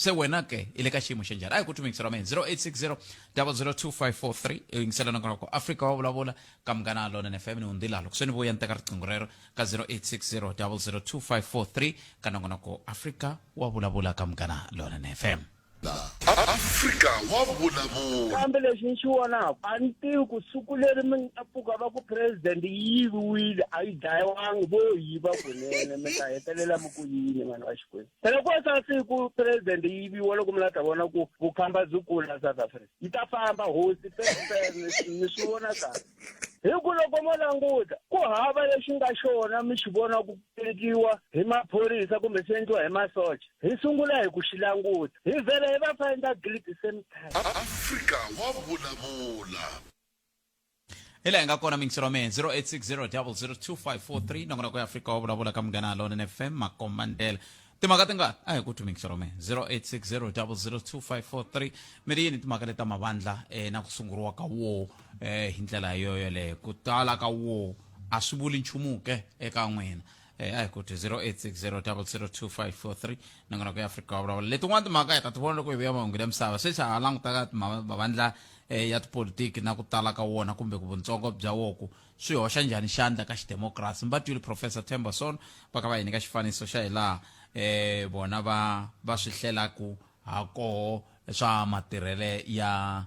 Se wena ke i le ka xiyimo xa njhani? A hi ku tumingisa ra mina 0860 002543. I yingisela na ku Afrika wa vulavula ka Munghana Lona FM. Ni hundzila loko se ni vuya ni teka riqingho rero ka 0860 002543 ka nongonoko Afrika wa vulavula ka Munghana Lona FM. Afrika wa vulavula. Kambe lexi ni xi vonaka, a ni tivi ku siku leri mi nga pfuka va ku president yi yiviwile, a yi dlayiwangi, vo yiva kunene, mi ta hetelela mi ku yini, vanhu va Xikwembu? Phela ku sa siku president yi yiviwa, loko mi la ta vona ku vukhamba byi kula South Africa, yi ta famba hosi pepere. Ni swi vona kahle hi ku loko mo languta ku hava lexi nga xona mi xi vona ku endliwa hi maphorisa kumbe swi endliwa hi masocha, hi sungula hi ku xi languta, hi vhela hi va find guilty same time. Afrika wa vulavula. Hi laha hi nga kona mingisero wa mehe 0860002543, nongonoko ya Afrika wa vulavula ka Munghana Lona FM. Makombandlela timhaka ti nga a hi ku twi mingisero wa mehe 0860002543. Mi ri yini timhaka leta mavandla na ku sunguriwa ka wo hi ndlela yo yoleyo, ku tala ka wo a swi vuli nchumu ke eka n'wina? A hi ku twi 0860002543, nongonoko ya Afrika wa vulavula. Letin'wana timhaka hi ta ti vona loko hi vuya mahungu ya misava. Sweswi ha langutaka mavandla ya tipolitiki na ku tala ka wona kumbe ku vuntsongo bya woku swi hoxa njhani xandla ka xidemokirasi. Mi va twile Professor Themba Sono va kha va hi nyika xifaniso xa hi laha vona va swi hlelaku ha koho swa matirhele ya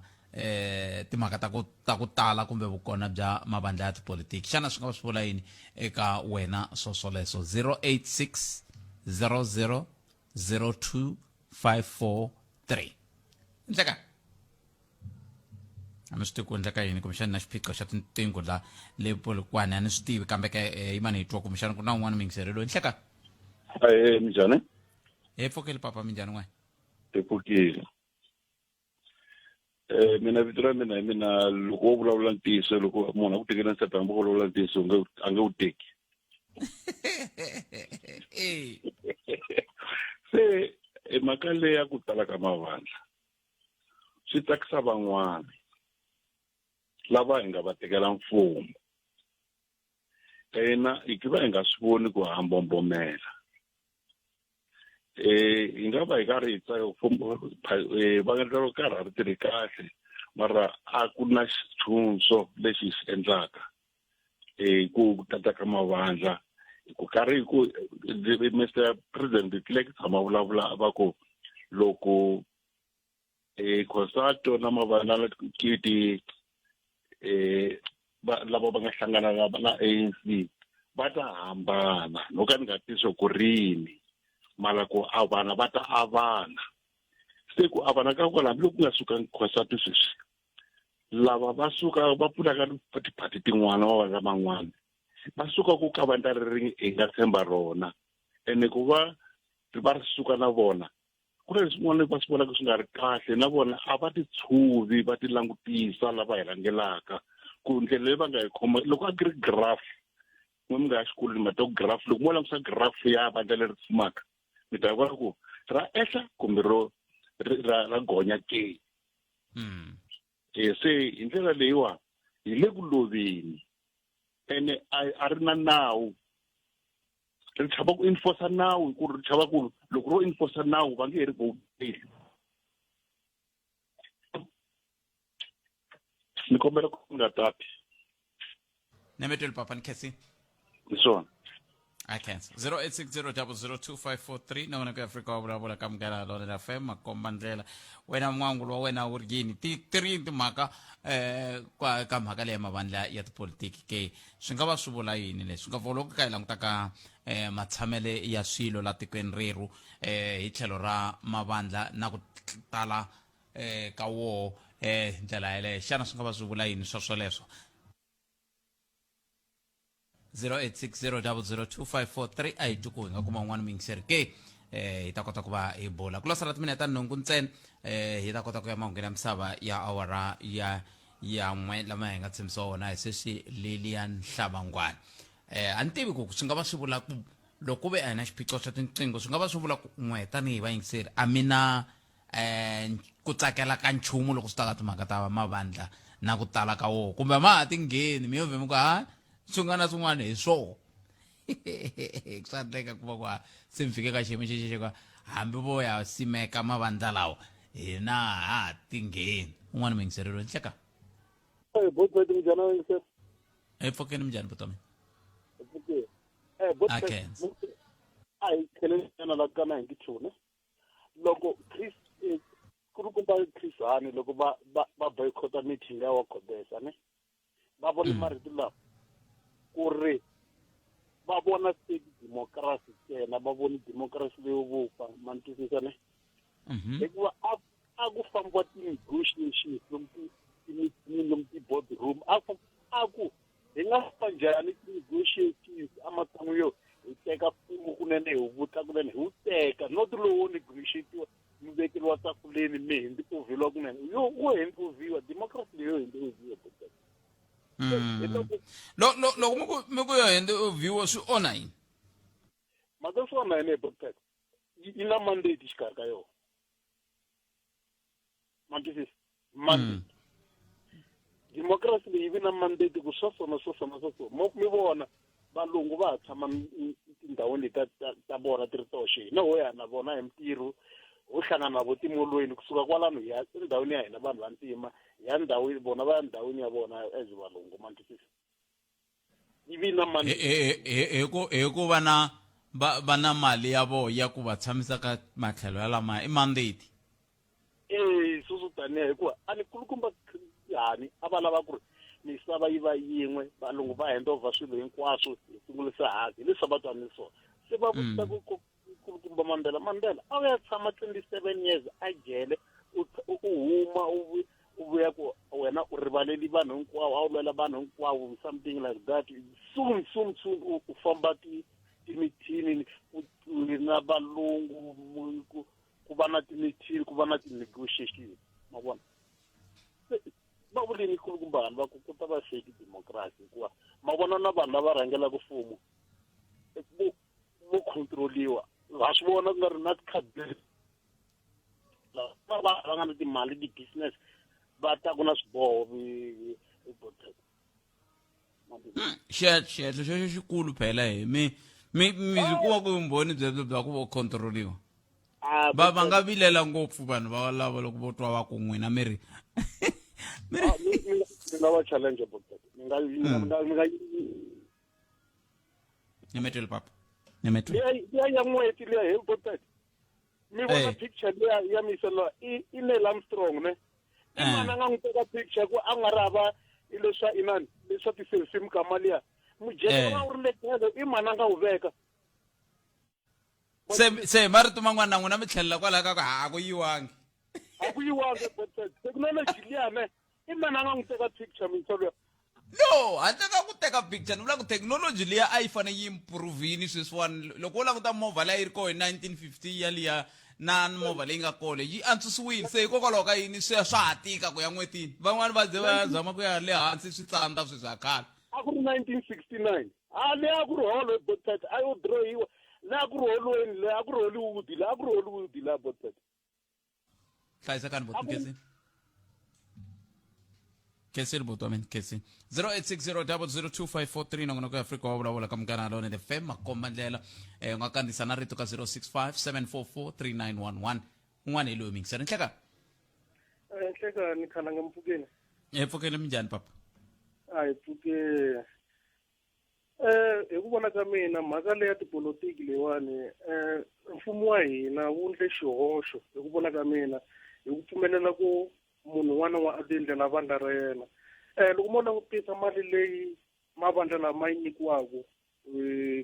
timhaka ta ku tala kumbe vukona bya mavandla ya tipolitiki. Xana swi nga va swi vula yini eka wena swoswoleswo? 086 00 02 543. Ndleka a ni swi tivi ku endleka yini, kumbexani na xiphiqo xa tinqingho la le Polokwane, a ni swi tivi, kambe ke yimani hi twa kumbexani ku na un'wana muyingiseri loyi. Nhleka. Ahee, minjhani? Hi pfukile papa, minjhani n'we? Hi pfukile. Mina vito ra mina hi mina. Loko wo vulavula ntiyiso, loko munhu a ku tekela nsati, hambi wo vulavula ntiyiso u nge a nge wu teki. Se i mhaka leyi ya ku tala ka mavandla swi tsakisa van'wana lava hi nga va tekela mfumo ena, hi va hi nga swi voni ku ha mbombomela. Hi nga va hi karhi hi tsaka mfumo va endla ro karhi a ri tirhi kahle, mara a ku na xitshunxo lexi hi xi endlaka ku tata ka mavandla ku karhi ku Mr President kile ki tshama vulavula va ku loko COSATU na mavandla ti lava va nga hlangana na ANC va ta hambana, no ka ni nga tiso ku rini, mara ku avana va ta avana. Se ku avana ka kona, hambiloko ku nga suka COSATU sweswi, lava va suka va pfunaka tiphati tin'wana, mavandla man'wana, va suka ku ka vandla leri hi nga tshemba rona, ene ku va va ri suka na vona ku na leswin'wana va swi vonaka swi nga ri kahle, na vona a va ti tshuvi va ti langutisa lava hi rhangelaka ku ndlela leyi va nga hi khoma. Loko a ku ri graph, n'we mi nga ya xikolweni ma ta ku graph, loko mo langutisa graph ya vandla leri fumaka, mi ta vona ku ra ehla kumbe ro ra gonya ke. Se hi ndlela leyiwa hi le ku loveni, ene a ri na nawu, ri chava ku enforce nawu, hi ku ri chava ku loko ro enforce nawu va nge he ri voteli. Ni kombela ku nga tati. Nemetweli papa, ni khensini. Hi swona. I can't. 0860002543 nongonoko ya Afrika wa vulavula ka Munghana Lonene FM makomba ndlela wena n'wangulo wa wena wu ri yini ti ti ri yini timhaka eh kwa ka mhaka leyi ya mavandla ya tipolitiki ke swi nga va swi vula yini leswi nga loko ka hi languta ka eh matshamele ya swilo la tikweni rerhu eh hi tlhelo ra mavandla na ku tala eh ka woho eh ndlela yeleyo xana swi nga va swi vula yini swa swoleswo 0860002543 a hi twi ku hi nga kuma un'wana muyingiseri ke eh hi ta kota ku va hi bula ku lo sala timinete ta nhungu ntsena eh hi ta kota ku ya mahungwini ya misava ya awara ya ya n'we lama hi nga tshembisiwa wona hi sweswi Lilian Hlabangwana eh a ni tivi ku swi nga va swi vula ku loko ku ve a hi na xiphiqo xa tinqingho swi nga va swi vula ku n'we tanihi vayingiseri a mi na eh ku tsakela ka nchumu loko swi ta ka timhaka ta mavandla na ku tala ka wona kumbe ma ha ti ngheni mi yo vhe mi ku ha swin'wana na swin'wana hi swona swa endleka ku va ku se mi fike ka xiyimo xexo xa hambi vo ya simeka mavandla lawa hina ha ha ti ngheni un'wana muyingiserelo nhleka Eh, botbet minjhani yingiseri? epfukeni minjhani butomi Pfukeni. Eh, botbet. Akhensa. A hi tlheleni la ka 92 ne. Loko Chris eh, kulukumba Chris Hani loko va va va boycott meeting ya wa Khobesa ne. Va vone marito lawa ku ri va vona state democracy ntsena va voni democracy leyo vupfa ma ni twisisa ne hikuva a a ku fambiwa ti-negotiations lomu ti-meeting lomu ti-board room a ku a ku hi nga famba njhani ti-negotiations ematshan'wini yo hi teka mfumo kunene hi wu vutla kunene hi wu teka not lowo negotiatiwa mi vekeriwa tafuleni mi hindzikuvheliwa kunene yo wo hindzikuviwa democracy leyo hindzikuviwa Lo- lo- loko mi ku mi ku yo hindzikuviwa swi onha yini mhaka swi onha yini hi protect yi na mandate xikarhi ka yona ma twisisa mandate democracy leyi vi na mandate ku swa sona swa sona swa so mo mi vona valungu va ha tshama tindhawini leti ta ta ta vona ti ri toxe hina ho ya na vona hi mintirho ho hlangana na vo timolweni kusuka kwalano hi ya endhawini ya hina vanhu va ntima hi ya ndhawini vona va ya ndhawini ya vona as valungu ma twisisa yi vi na mandate hi ku hi ku va na va va na mali ya vona ya ku va tshamisa ka matlhelo ya lamaya i mandate ee sweswo taniya hikuva a ni kulukumba hani a va lava ku ri misava yi va yin'we valungu va hand over swilo hinkwaswo hi sungulisa hansi hi leswi a va twanile swona se va vutisa ku kulukumba mandela mandela a wu ya tshama 27 years a jele u huma u u vuya ku wena u rivaleli vanhu hinkwavo a wu lwela vanhu hinkwavo something like that soon soon soon u famba ti timithini na valungu ku ku va na timithini ku va na ti-negotiation ma vona va vulini kulukumba vanhu va ku ku ta va fake democracy hikuva ma vona na vanhu lava rhangelaka mfumo vo vo controliwa ha swi vona ku nga ri na ti-cabinet va va va nga na timali ti-business va ta ku na swiboho xihehlo xexo xikulu phela hi mi mi mi byi kuma ku vumbhoni byebyo bya ku vo controliwa Ah, va va nga vilela ngopfu vanhu va lava loko vo twa va ku n'wina mi ri Ah, mi nga va challenge about that mi nga mi nga mi nga ni mi twile papa ni mi twile liya liya ya n'weti liya hi botet mi vona Eh. picture liya ya miselo i i Neil Armstrong ne i Eh. mana nga n'wi teka picture ku a nga ri hava i leswa inani leswa ti-selfie mikama liya mujeke Eh. wa wu ri le tlhelo i mana nga wu veka se se hi marito man'wana na n'wina mi tlhelela kwalaho ka ku ha ku yiwangi a ku yiwangi botet technology liya ne i mana nga n'wi teka picture miselo no handle ka ku teka picture ni vula ku thekinoloji liya a yi fanele yi improvini sweswiwani loko wo languta movha leyi a yi ri koho hi 1950 yaliya na movha leyi nga kona yi antswisiwile se hikokwalaho ka yini swi swa ha tika ku ya n'wetini van'wani va ze va zama ku ya le hansi swi tsandza sweswi ya khale a ku ri 1969 a le a ku ri holo botet a yo dirohiwa le a ku ri holweni le a ku ri hollywood le a ku ri hollywood la botet hlayisekani boti nkhensini khensini boti wa mina khensini 0860002543 nongonoko ya afrika wa vulavula ka munghana lonene fm makomba ndlela eh, u nga kandziyisa na rito ka 065 744 3911 un'wana hi loyi mingisani nhleka nhleka ni khalanga mpfukeni e pfukele minjhani papa a hi pfuke Hi ku vona ka mina mhaka leya tipolotiki leyiwani mfumo wa hina wu ndle xihoxo hi ku vona ka mina hi ku pfumelela ku munhu un'wana na un'wana a ti endlela vandla ra yena. Loko mo langutisa mali leyi mavandla lama yi nyikiwaka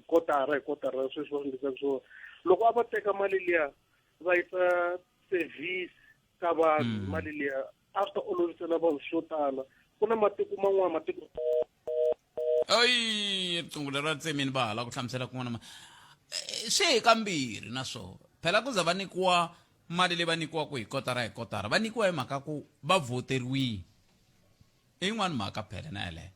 kotara hi kotara sweswi va swi endlisaka swona loko a va teka mali liya va yisa service ka vanhu mali liya a swi ta olovisela vanhu swo tala ku na matiko man'wana matiko ayi riqingho leri ra tsemini va hala ku hlamusela kun'wana ma eh, swi hi kambirhi na swona phela ku za va nyikiwa mali leyi va nyikiwaka hi kotara hi kotara va nyikiwa hi mhaka ku va voteriwile i yin'wani mhaka phela na yeleyo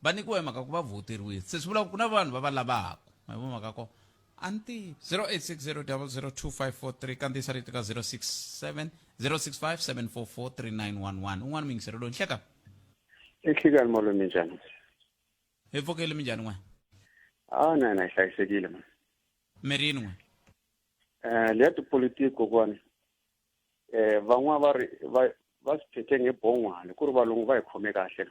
va nyikiwa hi mhaka ku va voteriwile se swi vula ku na vanhu va va lavaka ma yi vo mhaka ko a ni tivi 0860002543 kandziyisa rito ka 067 065 744 3911 un'wana muyingiseri loyi nhleka Enhlekani malume minjhani? Hi pfukile minjhani n'we? Ah na na hi hlayisekile man. Mirini n'we? Eh leya tipolitiki kokwani. Eh van'wana va ri va va swi phethe ngebhongwane ku ri valungu va hi khome kahle.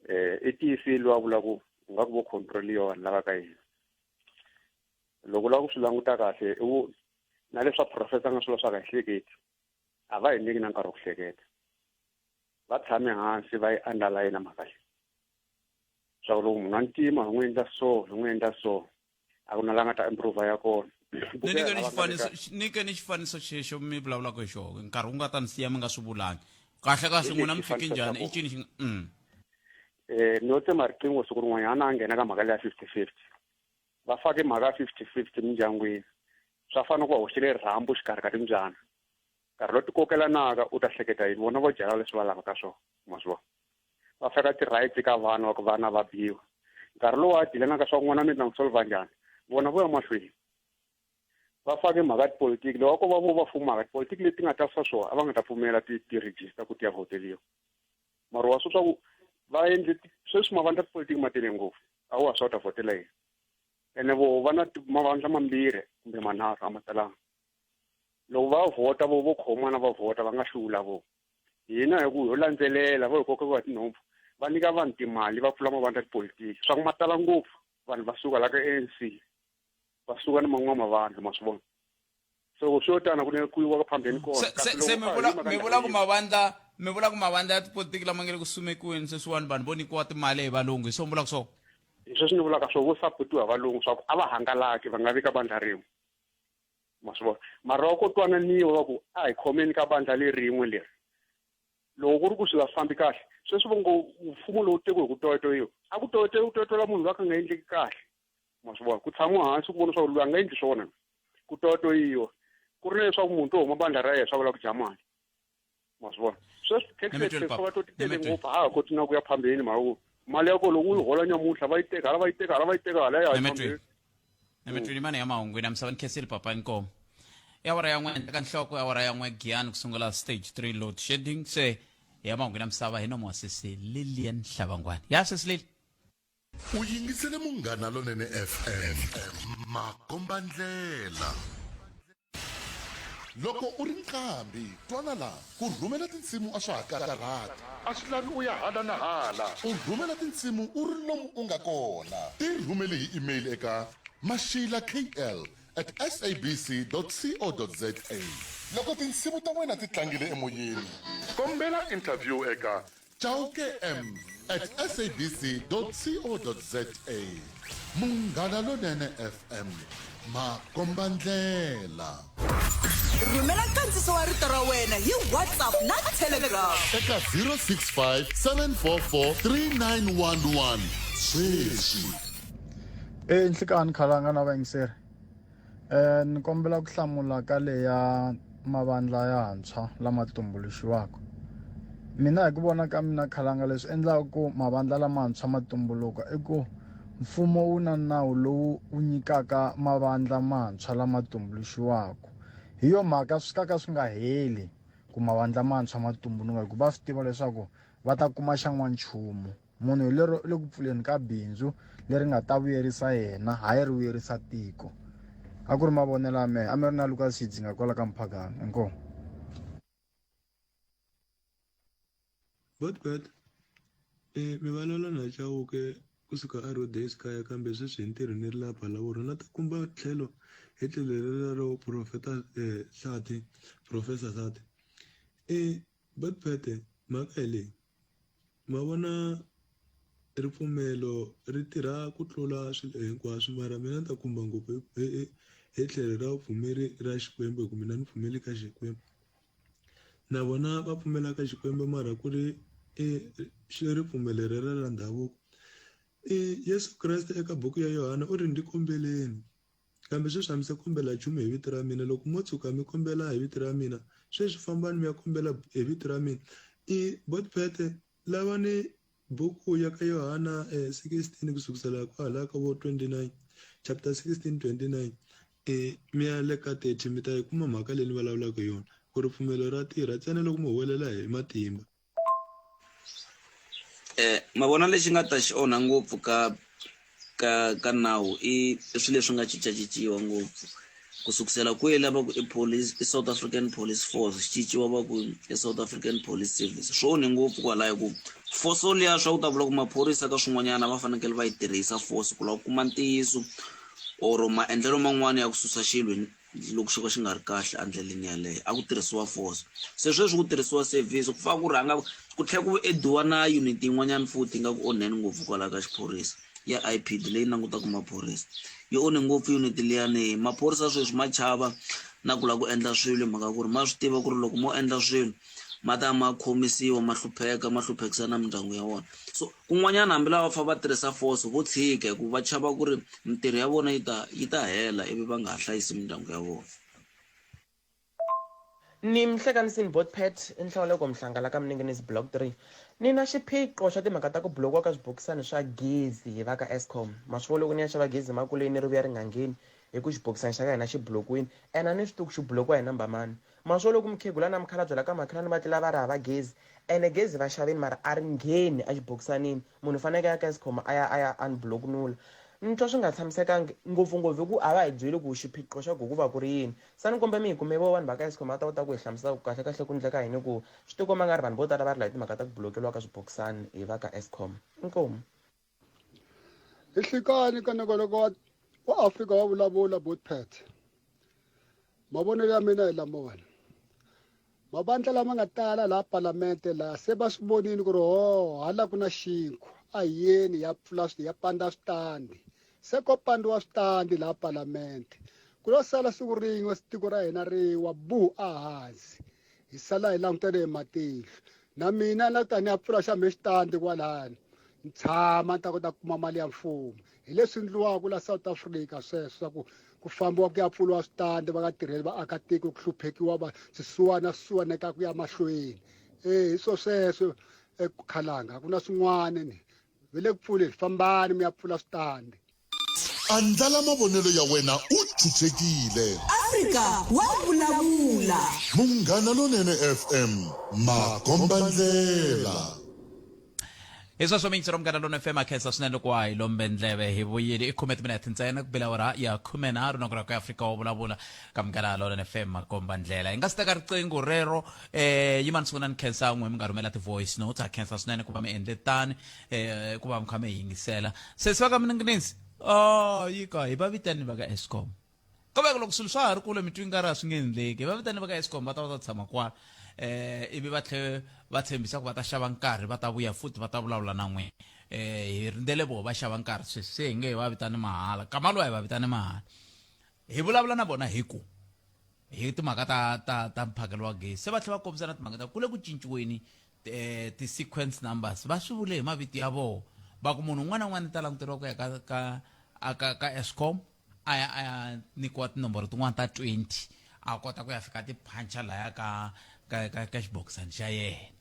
Eh i tiyisile loyi a vula ku u nga ku vo control-iwa vanhu lava ka hina. Loko u lava ku swi languta kahle i ku na leswa professor nga swilo swa ka hi hleketi. A va hi nyiki na nkarhi wa ku hleketa. Va tshame hansi va yi underline mhaka leyi swa ku loko munhu wa ntima hi n'wi endla so hi n'wi endla so a ku na la nga ta improve ya kona ni nyike ni xifaniso nyike ni xifaniso xexo mi vulavulaka hi xona nkarhi wu nga ta ni siya mi nga swi vulangi kahle kahle n'wina mi fike njhani i cini xi nga Eh no tsema riqingho siku rin'wanyana a nghena ka mhaka leya 50-50 va fake mhaka ya 50-50 mindyangwini swa fana ku va hoxile rhambu xikarhi ka timbyana nkarhi lowu ti kokelanaka u ta hleketa yini vona vo byala leswi va lavaka swona ma swi vona va faka ti-rights ka vana va ku vana va biwa nkarhi lowu a dilanaka swa n'wana mi ta n'wi solva njhani vona vo ya mahlweni va fake mhaka ya tipolitiki loko ko va vo va fumaka tipolitiki leti nga ta swa swona a va nga ta pfumela ti-register ku ti ya vhoteliwa mara wa swi swa ku va endle sweswi mavandla ya tipolitiki ma tele ngopfu a wa swa u ta vhotela yini ene vo va na mavandla mambirhi kumbe manharhu a ma talanga loko va vhota vo vo khomana va vhota va nga hlula vo hina hi ku ho landzelela vo hi koka va tinhompfu va nyika vanhu timali va pfula mavandla tipolitiki swa ku ma tala ngopfu vanhu va suka la ka ANC va suka ni man'wana mavandla ma swi vona so swi yo tana ku ne ku yiwa phambeni kona se mi vula mi vula ku mavandla mi vula ku mavandla ya tipolitiki lama nga le ku sumekiweni sweswiwani vanhu vo nyikiwa timali hi valungu hi swo mi vulaka swona hi sweswi ni vulaka swo vo sapotiwa hi valungu swa ku a va hangalaki va nga vi ka vandla rin'we ma swi vona mara wa ko twananiwa va ku a hi khomeni ka vandla lerin'we leri loko ku ri ku swi nga fambi kahle sweswi va ngo mfumo lowu tekiwe hi ku toyitoyiwa a ku toyitoyi ku toyitola munhu loyi a kha nga endleki kahle ma swi vona ku tshamiwa hansi ku vona swa ku loyi a nga endli swona ku toyitoyiwa ku ri na leswaku munhu to huma bandla ra yena swa vula ku dya mali ma swi vona sweswi taxi va to ti tele ngopfu ha ha koti na ku ya phambeni mhaka ku mali ya kona loko u yi hola nyamuntlha va yi teka hala va yi teka hala va yi teka hala ya phambeni emitwini mani ya mahungwini ya misava ni khensile papa inkomo i awara ya n'we henhla ka nhloko i awara ya n'we giyani ku sungula stage 3 load shedding se ya mahungwini ya misava hi nomo wa sesi lilian hlavangwani ya sesi lili U yingisele Munghana Lonene FM, makombandlela. Loko u ri nqambi, twana la, ku rhumela tinsimu a swa ha karhati. A swi lavi u ya hala na hala. U rhumela tinsimu u ri lomu u nga kona. Ti rhumeli hi email eka mashilakl at sabc dot co dot za. Loko tinsimu ta wena ti tlangile emoyeni, kombela interview eka Chauke M at sabc dot co dot za. Munghana Lonene FM, makombandlela. Rhumela nkandziso wa rito ra wena hi WhatsApp na Telegram. Eka 065 744 3911 sweswi. E nhlikani khalanga na vayingiseri Ni kombela ku hlamula ka leya mavandla yantshwa lama tumbuluxiwaka. Mina hi ku vona ka mina khalanga leswi endlaka ku mavandla lamantshwa ma tumbuluka i ku mfumo wu na nawu lowu wu nyikaka mavandla mantshwa lama tumbuluxiwaka. Hi yo mhaka swi ka ka swi nga heli ku mavandla mantshwa ma tumbuluka hikuva va swi tiva leswaku va ta kuma xa n'wanchumu. Munhu hi lero u le ku pfuleni ka bindzu leri nga ta vuyerisa yena hayi ri vuyerisa tiko. A ku ri mavonelo ya mehe. A mi ri na Lucas Xidzinga kwala ka Mphagana. Inkomu. Botbet, eh, mi vulavula na Chauke. Kusuka a Rhodes kaya kambe sweswi hi ntirho ni ri laha Phalaborwa na ta kumba tlhelo hi tlhelo leriya ro Profeta Hlathi, Professor Hlathi. E Botphete mhaka hi leyi, ma vona ripfumelo ri tirha ku tlula swilo hinkwaswo mara mina ni ta khumba ngopfu hi tlhelo ra vupfumeri ra Xikwembu hi ku mina ni pfumeli ka Xikwembu. Na vona va pfumela ka Xikwembu mara ku ri i ripfumelo rero ra ndhavuko. I Yesu Kreste eka buku ya Yohana u ri ndzi kombeleni kambe sweswi a mi se kombela nchumu hi vito ra mina loko mo tshuka mi kombela hi vito ra mina sweswi fambani mi ya kombela hi vito ra mina. I Botphete lavani Buku ya ka Yohana 16 ku sukusela kwala ka vo 29 chapter 16 29 e mi ya le ka 30 mi ta yi kuma mhaka leyi ni vulavulaka hi yona ku ripfumelo ra tirha ntsena loko mi huwelela hi matimba. Ma vona lexi nga ta xi onha ngopfu ka ka ka nawu i swilo leswi nga cincacinciwa ngopfu ku sukusela kwihi la va ku i police i South African Police Force xi cinciwa va ku i South African Police Service swi onhe ngopfu kwalaya ku force liya swa ku ta vula ku maphorisa ka swin'wanyana va fanekele va yi tirhisa force ku lava ku kuma ntiyiso or maendlelo man'wani ya ku susa xilo loko xo ka xi nga ri kahle endleleni yaleyo a ku tirhisiwa force se sweswi ku tirhisiwa service ku fana ku rhanga ku tlhela ku ediwa na unit yin'wanyana futhi yi nga ku onheni ngopfu kwalaya ka xiphorisa ya I_P_D leyi langutaka maphorisa yi onhe ngopfu unit liyani maphorisa sweswi ma chava na ku lava ku endla swilo hi mhaka ku ri ma swi tiva ku ri loko mo endla swilo ma ta ma khomisiwa ma hlupheka ma hluphekisa na mindyangu ya wona so kun'wanyana hambi lava fa va tirhisa force vo tshika hikuva va chava ku ri mintirho ya vona yi ta yi ta hela ivi va nga ha hlayisi mindyangu ya vona. Ni mhlekanisini bot Pat i Nhlawuleko Mhlanga la ka Mninginisi Block 3. Ni na xiphiqo xa timhaka ta ku blokiwa ka swibokisani swa gezi hi va ka Eskom. Ma swi vona loko ni ya xava gezi makuleni ri vuya ri nga ngheni hi ku xibokisani xa ka hina xi blokiwini ene a ni swi tivi ku xi blokiwa hi number mani. Ma swo loko mukhegula na mukhalabye la ka makhelwani va tlela va ri hava gezi ene gezi va xavini mara a ri ngheni exibokisanini munhu u faneke a ya ka Eskom a ya a ya unblock-nula. Ni twa swi nga tshamisekangi ngopfungopfu hi ku a va hi byeli ku xiphiqo xa ku ku va ku ri yini. Se a ni kombela mi hi kume vo vanhu va ka Eskom va ta kota ku hi hlamusela ku kahle kahle ku ndleka yini ku swi tikomba nga ri vanhu vo tala va rila hi timhaka ta ku bulokeriwa ka swibokisani hi va ka Eskom. Inkomu. Hi nhlikani ka nongonoko wa wa Afrika wa vulavula Botpet. Mavonelo ya mina hi lamawani. Mavandla lama nga tala laha palamente laha se va swi vonile ku ri ho hala ku na xinkwa a hi yeni ya pfula ya panda switandi se ko pandiwa switandi laha palamente ku lo sala siku rin'we tiko ra hina ri wa bu ehansi hi sala hi langutele hi matihlo na mina na ta ni ya pfula xa me xitandi kwalani ni tshama ni ta kota ku kuma mali ya mfumo hi leswi ndliwaka la South Africa sweswo swa ku ku fambiwa ku ya pfuriwa switandi va nga tirheli vaakatiko ku hluphekiwa va swisiwana swisiwaneka ku ya mahlweni e hi swo sweswo ekhalanga a ku na swin'wana ni ve le ku pfuleni fambani mi ya pfula switandi Andlala mavonelo ya wena u chuchekile. Afrika wa vulavula. Munghana Lonene FM, makombandlela. Hi sweswo mintshi ra Munghana Lonene FM a khensa swinene loko wa hi lombe ndleve hi vuyile i khume timinete ntsena ku bela awara ya khumenharhu nongonoko ya Afrika wa vulavula ka Munghana Lonene FM makombandlela hi nga si teka riqingho rero eh yimani sungula ni khensa n'we mi nga rhumela ti-voice notes a khensa swinene ku va mi endle tani eh ku va mi kha mi yingisela sesi va ka mininginizi oh yi ka hi va vitani va ka Eskom kambe loko swilo swa ha ri kule mi twi nga ri a swi nge endleki hi va vitani va ka Eskom va ta va ta tshama kwala eh ivi va tlhe va tshembisa ku va ta xava nkarhi va ta vuya futhi va ta vulavula na n'wina eh hi rindzele voho va xava nkarhi sweswi se hi nge hi va vitani mahala kama loyi hi va vitani mahala hi vulavula na vona hi ku hi timhaka ta ta ta mphakelo wa gezi se va tlhela va kombisa na timhaka ta ku le ku cinciweni eh, ti-sequence numbers va swi vule hi mavito ya vona va ku munhu un'wana na un'wana ta languteriwa ku ya ka ka ka ka Eskom a ya a ya nyikiwa tinomboro tin'wana ta 20 a kota ku ya fika ti puncha laya ka ka ka, ka xibokisani xa yena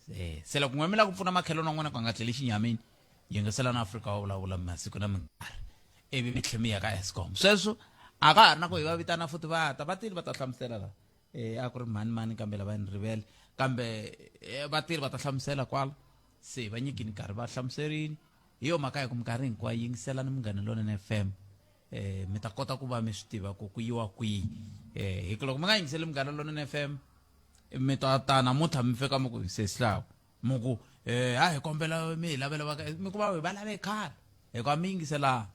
se se loko n'we mi lava ku pfuna makhelwani wa n'wina ku nga tlheli xinyamini yingisela na Afrika wa vulavula masiku na minkarhi ivi mi tlhe mi ya ka Eskom sweswo a ka ha ri na ku hi va vitana futhi va ta va tile va ta hlamusela la eh a ku ri mhani mani kambe lava ni rivele kambe eh, va tile va ta hlamusela kwala se va nyikini nkarhi va hlamuserini hi yo mhaka ya ku minkarhi hinkwayo yingiselani Munghana Lonene FM eh mi ta kota ku va mi swi tiva ku ku yiwa kwihi eh hi ku loko mi nga yingiseli Munghana Lonene FM mi ta ta namuntlha mi fika mi ku sesi lawa mi ku um a hi kombela mi hi lavela va mi kuma hi va lave khale hikuva mi yingiselanga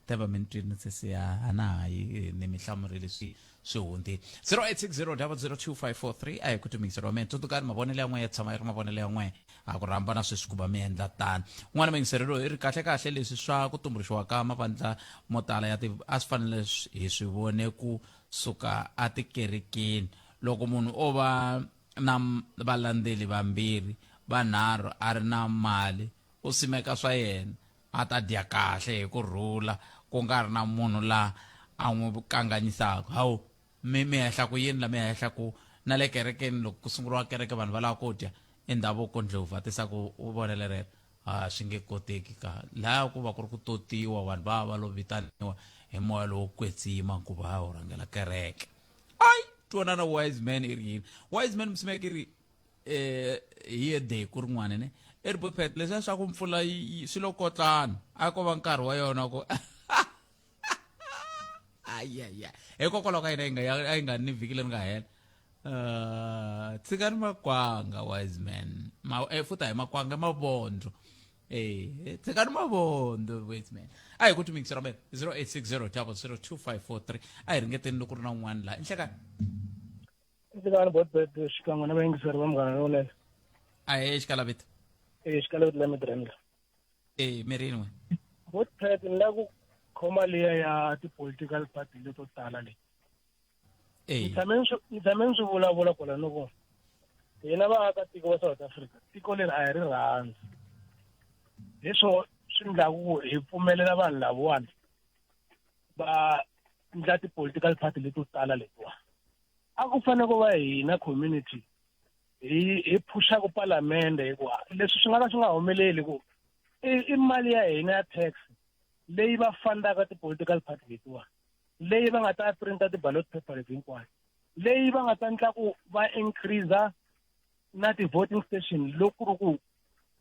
teva mi ni twini sesi ya a na ha yi ni mi hlamurile swi swi hundzile 0860002543 a hi ku timiyiselo wa mina tsundzukani mavonelo ya n'we ya tshama yi ri mavonelo ya n'we a ku rhamba na sweswi ku va mi endla tano un'wana muyingiseri loyi i ri kahle kahle leswi swa ku tumbuluxiwa ka mavandla mo tala ya ti a swi fanele hi swi vone ku suka atikerekeni loko munhu o va na valandzeli vambirhi vanharhu a ri na mali u simeka swa yena a ta dya kahle hi ku rhula ku nga ri na munhu la a n'wi kanganyisaka hawu mi mi hehla ku yini la mi hehla ku na le kerekeni loko ku sunguriwa kereke vanhu va lava ku dya i ndhavuko ndlovu a tisa ku u vonele rero a swi nge koteki ka laya ku va ku ri ku totiwa vanhu va va lo vitaniwa hi moya lowo kwetsima ku va u rhangela kereke ai twanana wise man i ri yini wise man msimeke ri eh hi ye day ku rin'wana ne i ri bopet leswiya swa ku mpfula swi lo kotlana a ko va nkarhi wa yona ku ayaya hikokwalaho ka yina yi nga a yi nga ni vhiki leri nga hela uh tshikani makwanga wise man ma eh, futhi a hi makwanga i mavondlo eh tshikani mavondlo wise man a hi ku timikisi ra mina 0860 002543 a hi ringeteni loko ku ri na un'wana laha inhlekani Nhlekani Botbet xikan'we na vayingiseri va Munghana Lonene. Ahee xikalavito. Eh xikalavito la Midrand. Eh mirini we. Botbet ni la ku khoma liya ya ti-political party leto tala leyi. Eh. Ni tshame ni swi vulavula kwala no ku hina vaakatiko va South Africa tiko leri a hi ri rhandzi. Hi swo swi endlaku ku hi pfumelela vanhu lavawani va ndla ti-political party leto tala letiwani. A ku fanele ku va hina community hi hi phuxaka palamende hikuva leswi swi nga ka swi nga humeleli ku i, i mali ya hina ya tax leyi va fundaka ti-political party letiwa leyi va nga ta printa ti-ballot paper leti hinkwayo leyi va nga ta ndla ku va increase na ti-voting station loko ku ri ku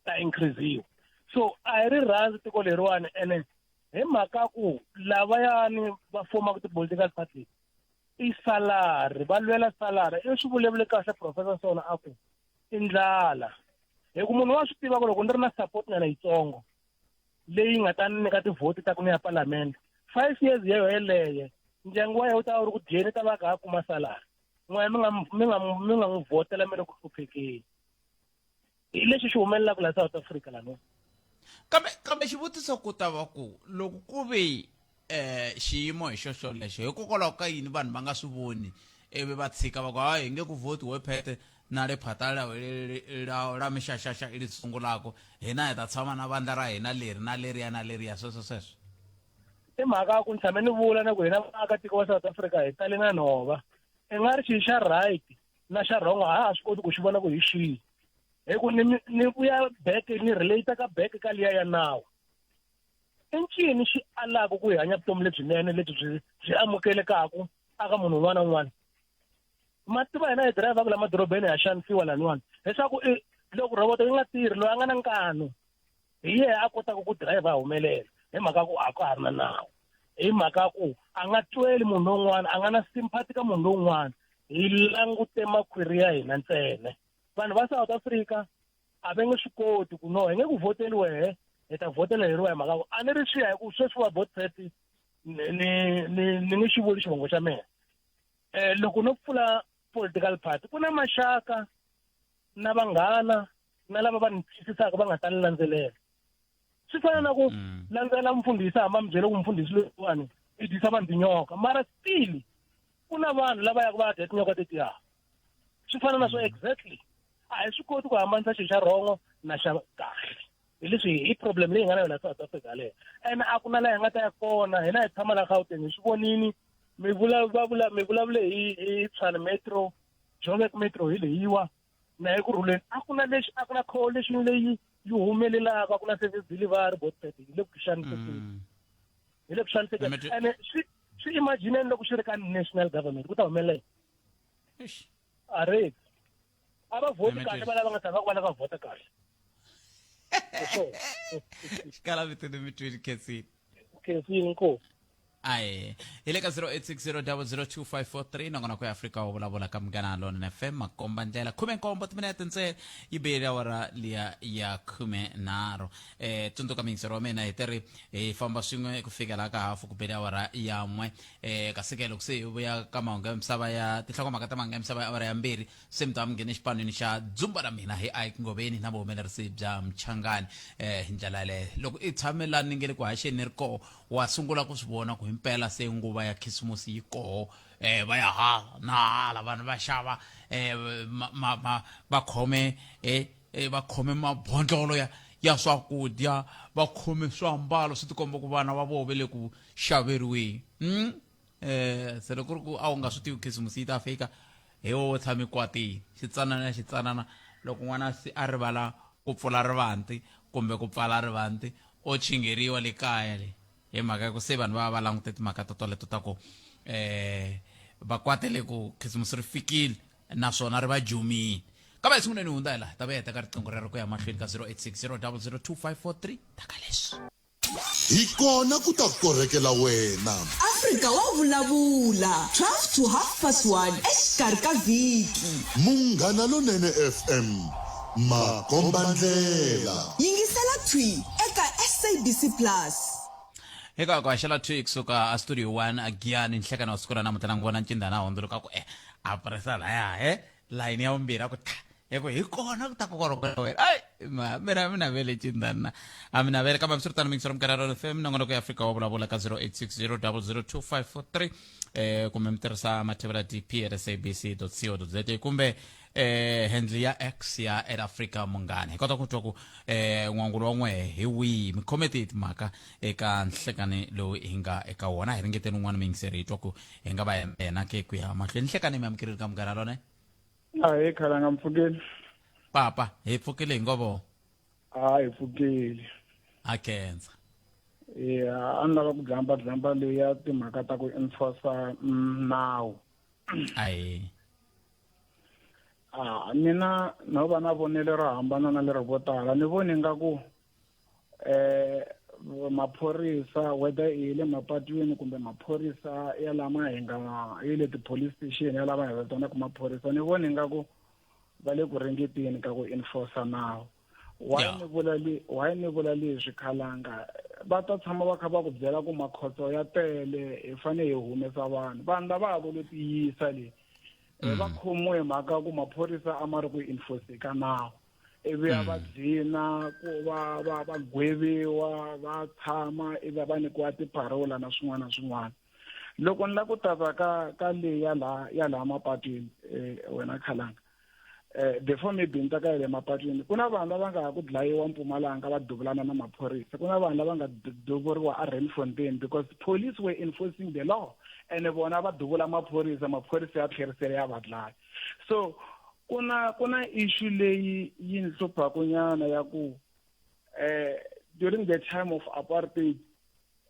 ta increase-iwa so a hi ri rhandzi tiko leriwani ene hi mhaka ku lavayani va fomaka ti-political party leti i salary va lwela salary i swi vulavule kahle professor sona a ku i ndlala hi ku munhu wa swi tiva ku loko ni ri na support nyana yitsongo leyi nga ta ni nyika tivhoti ta ku ni ya palamende five years yeyo yeleye ndyangu wa yena wu ta va wu ri ku dyeni ta va ka a kuma salary n'wana mi nga mi nga mi nga n'wi vhotela mi ri ku hluphekeni hi lexi xi humelelaka laha South Africa laniwa kambe kambe xivutiso ku ta va ku loko ku ve eh xiyimo hi xo xolexo hikokwalaho ka yini vanhu va nga swi voni ivi va tshika va ku hayi hi nge ku vhoti we phete na lephata la, la, la mixaxaxa i li sungulaka hina hi ta tshama na vandla ra hina leri na leriya na leriya sweswo sweswo i mhaka ya ku ni tshame ni vula na ku hina vaakatiko va South Africa hi tale na nhova i nga ri xi xa right na xa wrong a ha ha swi koti ku xi vona ku hi xihi hi ku ni ni vuya back ni relate ka back ka liya ya nawu i ncini xi alaka ku hi hanya vutomi lebyinene lebyi byi byi amukelekaka aka munhu un'wana na un'wana ma tiva hina hi dirayivhaka la madorobeni ha xanisiwa laniwani leswaku i loko roboto yi nga tirhi loyi a nga na nkanu hi yehe a kotaka ku dirayivha a humelela hi mhaka ku a ka ha ri na nawu hi mhaka ku a nga tweli munhu lowun'wana a nga na sympathy ka munhu lowun'wana hi langute makhwiri ya hina ntsena vanhu va South Africa a va nge swi koti ku no hi nge ku vhoteli wehe hi ta vhotela hi ri wa hi mhaka ku a ni ri swi ya hi ku sweswi wa botset ni ni ni ni nge xi vuli xivongo xa mina um loko no pfula political party ku na maxaka na vanghana na lava va ni twisisaka va nga ta ni landzelela swi fana na ku mm. landzela mfundhisi hamba mi byele ku mfundhisi loyiwani i dyisa vanhu tinyoka mara still ku na vanhu lava yaka va ya dya tinyoka tetiya swi fana na swo mm. exactly a hi swi koti ku hambanisa xilo xa rhongo na xa kahle hi leswi hi problem leyi nga na yona South Africa leyo and a ku na laha hi nga ta ya kona hina hi tshama la Gauteng hi swi vonini mi vulavula mi vulavule hi hi Tshwane Metro Joburg Metro hi leyiwa na ekurhuleni a ku na lexi a ku na coalition leyi yi humelelaka a ku na service delivery bot hi le ku xanisekeni mm. hi le ku xanisekeni ene swi swi imagineni loko swi ri ka national government ku ta humelela yini a ri a va vhoti kahle va lava nga tshama ku va lava vhota kahle xikala vitini mitwini khensini khensini nkosi. Aye hi le ka 0860002543 nongonoko ya Afrika wa vulavula ka Munghana Lonene FM makomba ndlela 17 timinete ntsena yi bile awara liya ya 13. Tsundzuka miyingiseri wa mina hi teri hi famba swin'we ku fikela ka hafu ku bele awara ya 1. Kasi ke loko se hi vuya ka mahungu ya misava ya tinhlokomhaka ta mahungu ya misava ya awara ya 2 se mi ta mi nghene xipanwini xa dzumba ra mina hi Ike Ngoveni na vuhumelerisi bya Mchangani. Hi ndlela yaleyo loko i tshame la ni nge le ku haxeni ni ri koho wa sungula ku swi vona ku himpela se nguva ya khisimusi yi koho. Va ya hala na hala vanhu va xava va khome va khome mabondlolo ya swakudya va khome swiambalo swi tikomba ku vana va voho ve le ku xaveriweni. Se loko ku ri ku a wu nga swi tivi khisimusi yi ta fika hi wo tshame kwatini xitsanana xitsanana loko n'wana se a rivala ku pfula rivanti kumbe ku pfala rivanti o chingheriwa le kaya le hi mhaka ya ku se vanhu va va langute timhaka to toleto ta ku va kwatele ku khisimusi ri fikile naswona ri va jumile. Kambe hi sunguleni hundza hi laha ta vuya hi teka riqingho rero ku ya mahlweni ka 0860002543 taka leswi. Hi kona ku ta korhekela wena. Afrika wa vulavula, 12 to half past 1 exikarhi ka vhiki. Munghana Lonene FM, makombandlela. Yingisela thwi eka SABC Plus. Eka ku haxela thwi kusuka a studio 1 a Giyani nhlekani wa siku ra namuntlha na n'wi vona ncindana a hundzuluka ku a pressa laya layini ya vumbirhi a ku tha hi ku hi kona ku ta ku korokela wena. Ai ma mina mi navele cindana a mi navele kambe hambiswiritano mingisero Munghana Lonene FM nongonoko ya Afrika wa vulavula ka 0860002543 kumbe mi tirhisa mathevela dp at sabc co za kumbe handle ya X ya at Africa Munghana hi kota ku twa ku n'wangulo wa n'wehe hi wihi mi khome tihi timhaka eka nhlekani lowu hi nga eka wona hi ringeteni un'wana miyingiseri hi twa ku hi nga va yena ke ku ya mahlweni nhlekani mi amukerile ka Munghana Lonene. Ahee khalanga mpfukeni. Papa hi pfukile hi ngovo. A hi pfukile. A khensa. Ya a ni lava ku dlamba dlamba leyi ya timhaka ta ku enforce nawu. Ahee. A mina no va na vonelo ro hambana na lero vo tala ni voni nga ku maphorisa whether i le mapatwini kumbe maphorisa ya lama hi nga yi le ti-police station ya lama hi vitanaka maphorisa ni voni nga ku va le ku ringeteni ka ku enforce nawu. Why ni vula le why ni vula leswi khalanga va ta tshama va kha va ku byela ku makhotso ya tele hi fane hi humesa vanhu vanhu lava ha vo lo tiyisa le va khomiwe mhaka ku maphorisa a ma ri ku enforce ka nawu ivi ya va dlina ku va va va gweviwa va tshama ivi va nyikiwa tiparola na swin'wana na swin'wana. Loko ni la ku tata ka ka leyi ya laha ya laha mapatwini wena khalanga before maybe ni ta ka ya le mapatwini ku na vanhu lava nga ha ku dlayiwa Mpumalanga va duvulana na maphorisa ku na vanhu lava nga duvuriwa a Randfontein because police were enforcing the law and vona va duvula maphorisa maphorisa ya tlherisela ya va dlaya. So ku na ku na issue leyi yi ni hluphaku nyana ya ku during the time of apartheid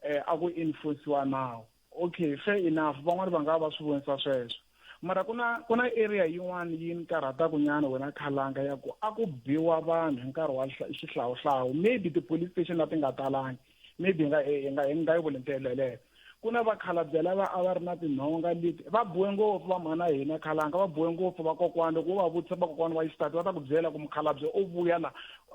a ku enforciwa nawu. Okay, fair enough van'wani va nga va swi vonisa sweswo mara ku na ku na area yin'wana yi ni karhataka nyana wena khalanga ya ku a ku biwa vanhu hi nkarhi wa xihlawuhlawu maybe ti-police station leti nga talangi maybe hi nga hi nga hi nga yi vuli ndlela yeleyo. Ku na vakhalabye lava a va ri na tinhonga leti va biwe ngopfu va mhana hina khalanga va biwe ngopfu vakokwana loko wo va vutisa vakokwana wa xisati va ta ku byela ku mukhalabye u vuya la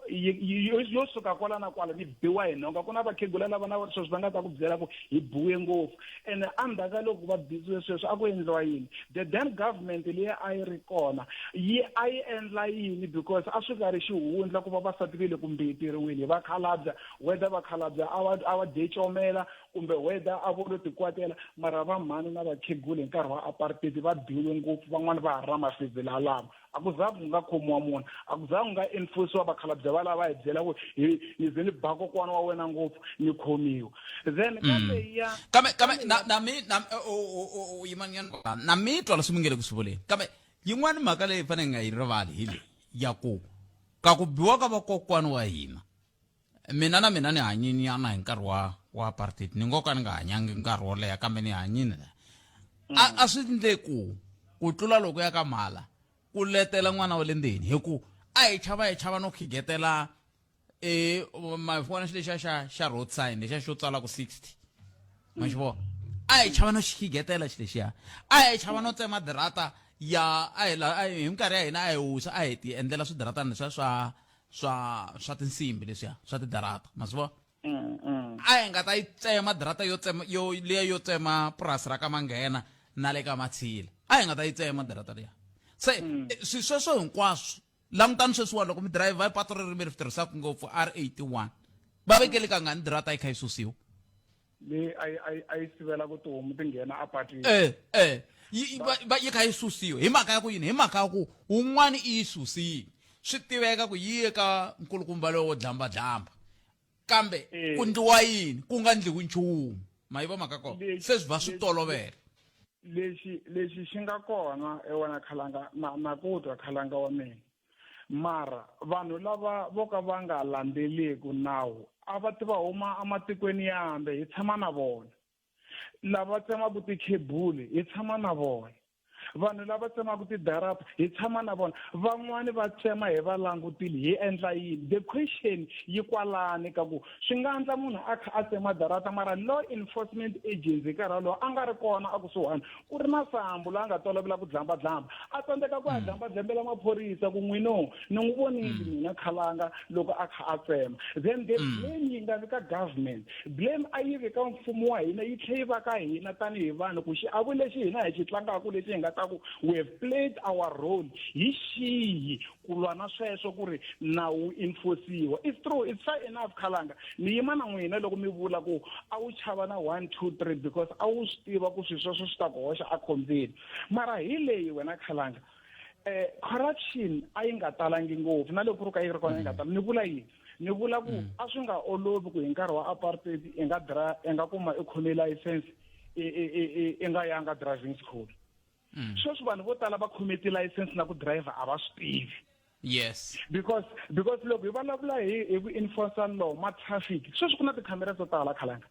yo suka kwala na kwala ni biwa hi nhonga ku na vakhegula lava na sweswi va nga ta ku byela ku hi biwe ngopfu ene endzhaku ka loko va bisiwe sweswi a ku endliwa yini the then government leyi a yi ri kona yi a yi endla yini because a swi nga ri xihundla ku vavasati ve le ku mbeyeteriweni hi vakhalabya whether vakhalabya a va a va decomela kumbe whether a vo lo tikwatela mara va mhani na vakhegula hi nkarhi wa apartheid va biwe ngopfu van'wani va ha ri na mafizela lama a ku za ku nga khomiwa munhu a ku za ku nga enforciwa vakhalabye va lava hi byela ku hi ni ze ni ba kokwana wa wena ngopfu ni khomiwa then ka leyi ya kambe kambe na na mi na o yimanyana na mi twa leswi mi nge le ku swi vuleni kambe yin'wana mhaka leyi fanele nga yi rivali hi leyi ya ku ka ku biwa ka vakokwani wa hina mina na mina ni hanyini nyana hi nkarhi wa wa apartheid ni ngo ka ni nga hanyangi nkarhi wo leha kambe ni hanyini a swi ndle ku ku tlula loko ya ka mhala ku letela n'wana wa le ndzeni hi ku a hi chava hi chava no khigetela ma vona xilo lexiya xa xa road sign lexiya xo tsala ku 60 ma xi vona. A hi chava no xi khigetela xi lexiya. A hi chava no tsema dirata ya a hi la a hi minkarhi ya hina a hi wisa a hi ti endlela swidiratana leswiya swa swa swa tinsimbi leswiya swa tidarata ma swi vona a hi nga ta yi tsema dirata yo tsema yo liya yo tsema purasi ra ka manghena na le ka matshila a hi nga ta yi tsema dirata liya se swi sweswo hinkwaswo langutani sweswiwani loko mi dirayivha hi patu reri mi ri tirhisaka ngopfu r 81 va vekele kangani dirata yi kha yi susiwa leyi a yi a yi a yi sivela ku tihomu ti nghena apatwini eh eh yi va yi kha yi susiwa hi mhaka ya ku yini hi mhaka ya ku wun'wani i yi susile swi tiveka ku yi ye ka nkulukumba lowo dlambadlamba kambe eh. ku ndliwa yini ku nga ndliwi nchumu ma yi va mhaka kona se swi va swi tolovela lexi lexi xi nga kona ewena khalanga na na ku twa khalanga wa mina mara vanhu lava vo ka va nga landzeleku nawu a va ti va huma ematikweni yambe hi tshama na vona lava tsemaka tikhebuli hi tshama na vona vanhu lava tsemaka tidarata hi tshama na vona van'wani va tsema hi va langutile hi endla yini the question yi kwalani ka ku swi nga endla munhu a kha a tsema darata mara law enforcement agency nkarhi wolowo a nga ri kona a kusuhani ku ri na sambu loyi a nga tolovela ku dlambadlamba a tsandzeka ku ya dlambadlambela maphorisa ku n'wino ni n'wi vonile mina khalanga loko a kha a tsema then the blame yi nga vi ka government blame a yi vi ka mfumo wa hina yi tlhe yi va ka hina tanihi vanhu ku xiavo lexi hina hi xi tlangaka lexi hi nga ta ku we have played our role hi xihi ku lwa na sweswo ku ri nawu wu enforciwa it's true it's fair enough khalanga ni yima na n'wina loko mi vula ku a wu chava na one two three because a wu swi tiva ku swilo sweswo swi ta ku hoxa ekhombyeni mara hi leyi wena khalanga eh corruption a yi nga talangi ngopfu na loko ku ri ka yi ri kona yi nga tala ni vula yini ni vula ku a swi nga olovi ku hi nkarhi wa apartheid i nga dra i nga kuma i khome license i nga yanga driving school mm. sweswi vanhu vo tala va khome ti-license na ku driver a va swi tivi yes because because loko hi vulavula hi hi ku enforce law ma traffic sweswi ku na tikhamera to tala khalanga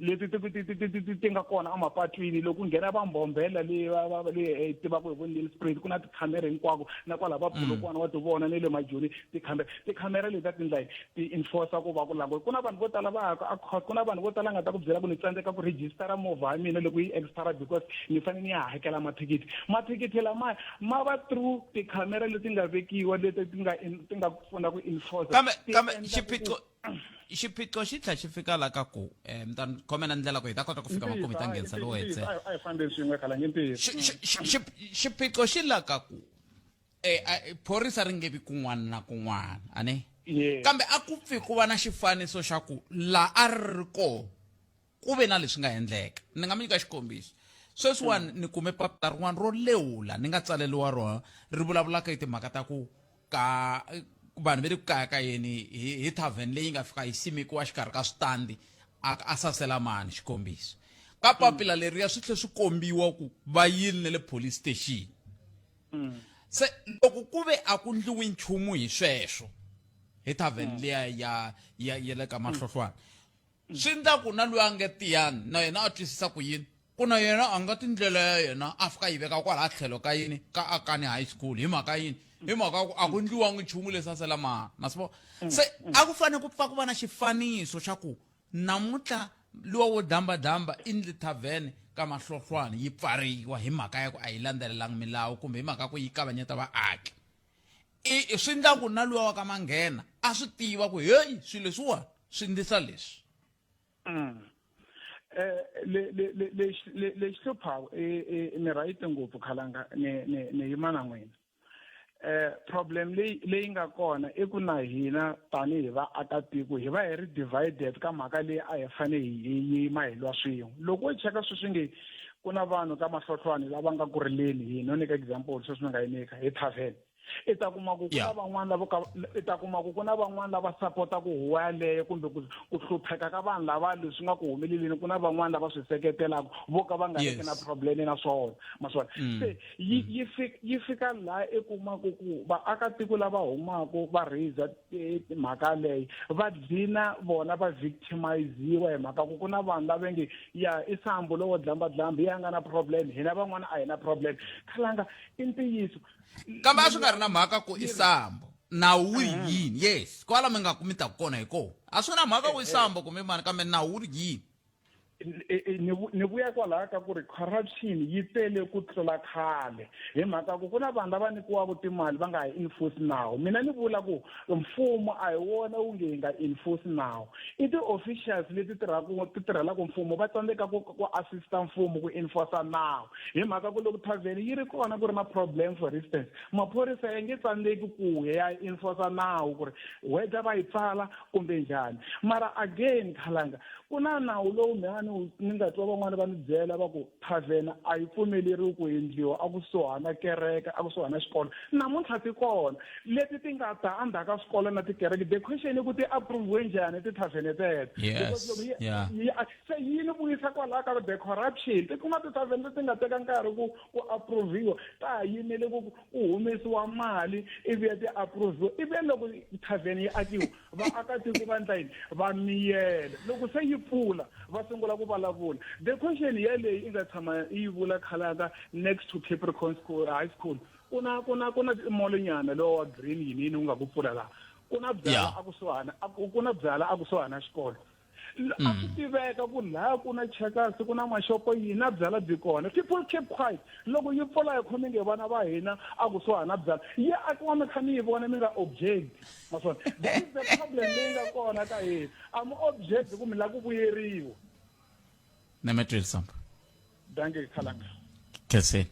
leti ti ti ti ti ti ti nga kona emapatwini loko ku nghena va mbombela leyi va leyi eh, tivaka hi vo Nelspruit ku na tikhamera hinkwako na kwala va Polokwane wa ti vona ni le Majoni tikhamera tikhamera leti ta tindla ti enforce ku va ku languta ku na vanhu vo tala va yaka a court ku na vanhu vo tala nga ta ku byela ku ni tsandzeka ku rejistara movha ya mina loko yi expire because ni fanele ni ya hakela mathikithi mathikithi lamaya ma va through tikhamera leti nga vekiwa leti ti nga ti nga pfuna ku enforce kambe kambe xiphiqo xiphiqo xi tlhela xi fika la ka ku um mi ta ni khomela ndlela ku hi ta kota ku fika makumu hi ta nghenisa lowo hetsela a hi fambeni swin'we khala nge ntiyiso xiphiqo xi la ka ku eh, phorisa ri nge vi kun'wana na kun'wana a ne yeah. kambe a ku pfi ku va na xifaniso xa ku la a ri ri kona ku ve na leswi nga endleka ni nga mi nyika xikombiso sweswiwani mm. ni kume papila rin'wana ro lewula ni nga tsaleriwa rona ri vulavulaka hi timhaka ta ku ka vanhu va le ku kayakayeni hi, hi tavern leyi nga fika yi simekiwa xikarhi ka switandi a, a sasela mani xikombiso ka papila leriya swi tlhe swi kombiwa ku va yini na le police station mm. se loko ku ve a ku ndliwi nchumu hi sweswo hi tavern mm. liya ya ya ya le ka mm. mahlohlwana mm. swi ndla ku na loyi a nge tiyani na yena a twisisa ku yini ku na yena a nga tindlela ya yena a fika yi veka kwalaha tlhelo ka yini ka akani high school hi mhaka yini hi mhaka ku a ku ndliwangi nchumu leswi a sela mani ma swi vona se a ku fanele ku pfa ku va na xifaniso xa ku namuntlha luwa wo dambadamba i ndli tavern ka mahlohlwana yi pfariwa hi mhaka ya ku a yi landzelelangi milawu kumbe hi mhaka ku yi kavanyeta vaaki i swi ndla ku na luwa wa ka manghena a swi tiva ku heyi swilo leswiwani swi ndlisa leswi mm. eh le le le lexi hluphaka i ni right ngopfu khalanga ni ni ni yima na n'wina eh problem leyi leyi nga kona i ku na hina tanihi vaakatiko hi va hi ri divided ka mhaka leyi a hi fane hi yima hi lwa swin'we loko wo cheka sweswi nge ku na vanhu ka mahlohlwani lava nga ku rileni hi no nyika example sweswi ni nga yi nyika hi tavern i ta kuma ku ku na van'wana lavo ka i ta kuma ku ku na van'wana lava sapotaka huwa yaleyo kumbe ku ku hlupheka ka vanhu lava leswi nga ku humeleleni ku na van'wana lava swi seketelaka vo ka va nga riki na problem na swona ma swona mm. se yi yi fika yi fika laha i kumaka ku vaakatiko lava humaka va raiser mhaka leyo va dlina vona va victimiziwa hi mhaka ku ku na vanhu lava nge ya i sambu lowo dlambadlamba ya nga na problem hina van'wana a hi na problem khalanga i ntiyiso kambe a swi nga ri na mhaka ku i sambo nawu wu ri mm. yini yes kwala mi nga mi ta kona hi kona a swi na mhaka ku i sambo kumbe mani kambe nawu wu ri yini Ni vuya kwalaha ka ku ri corruption yi tele ku tlula khale hi mhaka ku ku na vanhu lava nyikiwaka timali va nga ha enforce nawu. Mina ni vula ku mfumo a hi wona wu nge hi nga enforce nawu, i ti-officials leti tirhaka ti tirhelaka mfumo va tsandzeka ku ku assista mfumo ku enforce nawu, hi mhaka ku loko tavern yi ri kona ku ri na problem, for instance, maphorisa ya nge tsandzeki ku ya ya enforce nawu ku ri whether va yi pfala kumbe njhani. Mara again, Khalanga, ku na nawu lowu mina ni ni nga twa van'wani va ni byela va ku tavern a yi pfumeleriwi ku endliwa a kusuhana kereke, a kusuhana xikolo. Namuntlha ti kona leti ti nga ta endzhaku ka swikolo na tikereke. The question i ku ti approve njhani ti-tavern teto? Because loko yi yi se yi ni vuyisa kwalaho ka the corruption. Ti kuma ti-tavern leti nga teka nkarhi ku ku approviwa, ta ha yimele ku ku humesiwa mali ivi ya ti approviwa, ivi loko tavern yi akiwa vaakatiko va ndla yini? Va miyela. Loko se yi pfula va sungula ku vulavula. The question yeleyi i nga tshama yi vula Khalanga, next to Capricorn School, High School, ku na ku na ku na mall nyana lowa wa green yini yini wu nga ku pfula laha, ku na byala a kusuhana, ku na byala a kusuhana na xikolo. A swi tiveka ku laha ku na Checkers, ku na maxopo yini, na byala byi kona. People keep quiet. Loko yi pfula hi khome nge vana va hina a kusuhana na byala yi akiwa, mi kha mi yi vona, mi nga object. Maswona that is the problem leyi nga kona ka hina, a mi object ku mi lava ku vuyeriwa. Nemetrile Sambo. Dankie, Khalanga. Khenseni.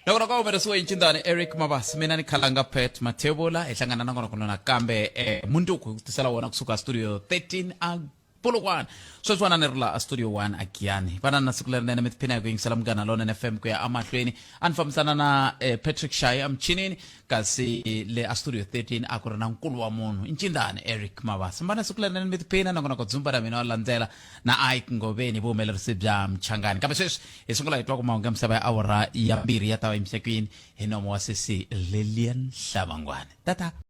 Loko na ka humelerisiwe hi ncindani Eric Mabasa, mina ni Khalanga Pat Mathebula, hi hlangana na kona nakambe mundzuku hi ku tisela wona kusuka studio 13 a Polokwane. Sweswiwana ni ri la a studio 1 a Giyani. Vana na siku lerinene, mi tiphina hi ku yingisela Munghana Lonene FM ku ya emahlweni. A ni fambisana na Patrick Shayi emuchinini, kasi le a studio 13 a ku ri na nkulu wa munhu ncindani Eric Mabasa. Mbana siku lerinene, mi tiphina nakona ku dzumba ra mina wa landzela na Ike Ngoveni, vuhumelerisi bya Mchangani. Kambe sweswi hi sungula hi twa ku mahungu ya misava ya awara ya 2 ya ta va yimisekwini hi nomo wa sesi Lilian Hlavangwane. Tata.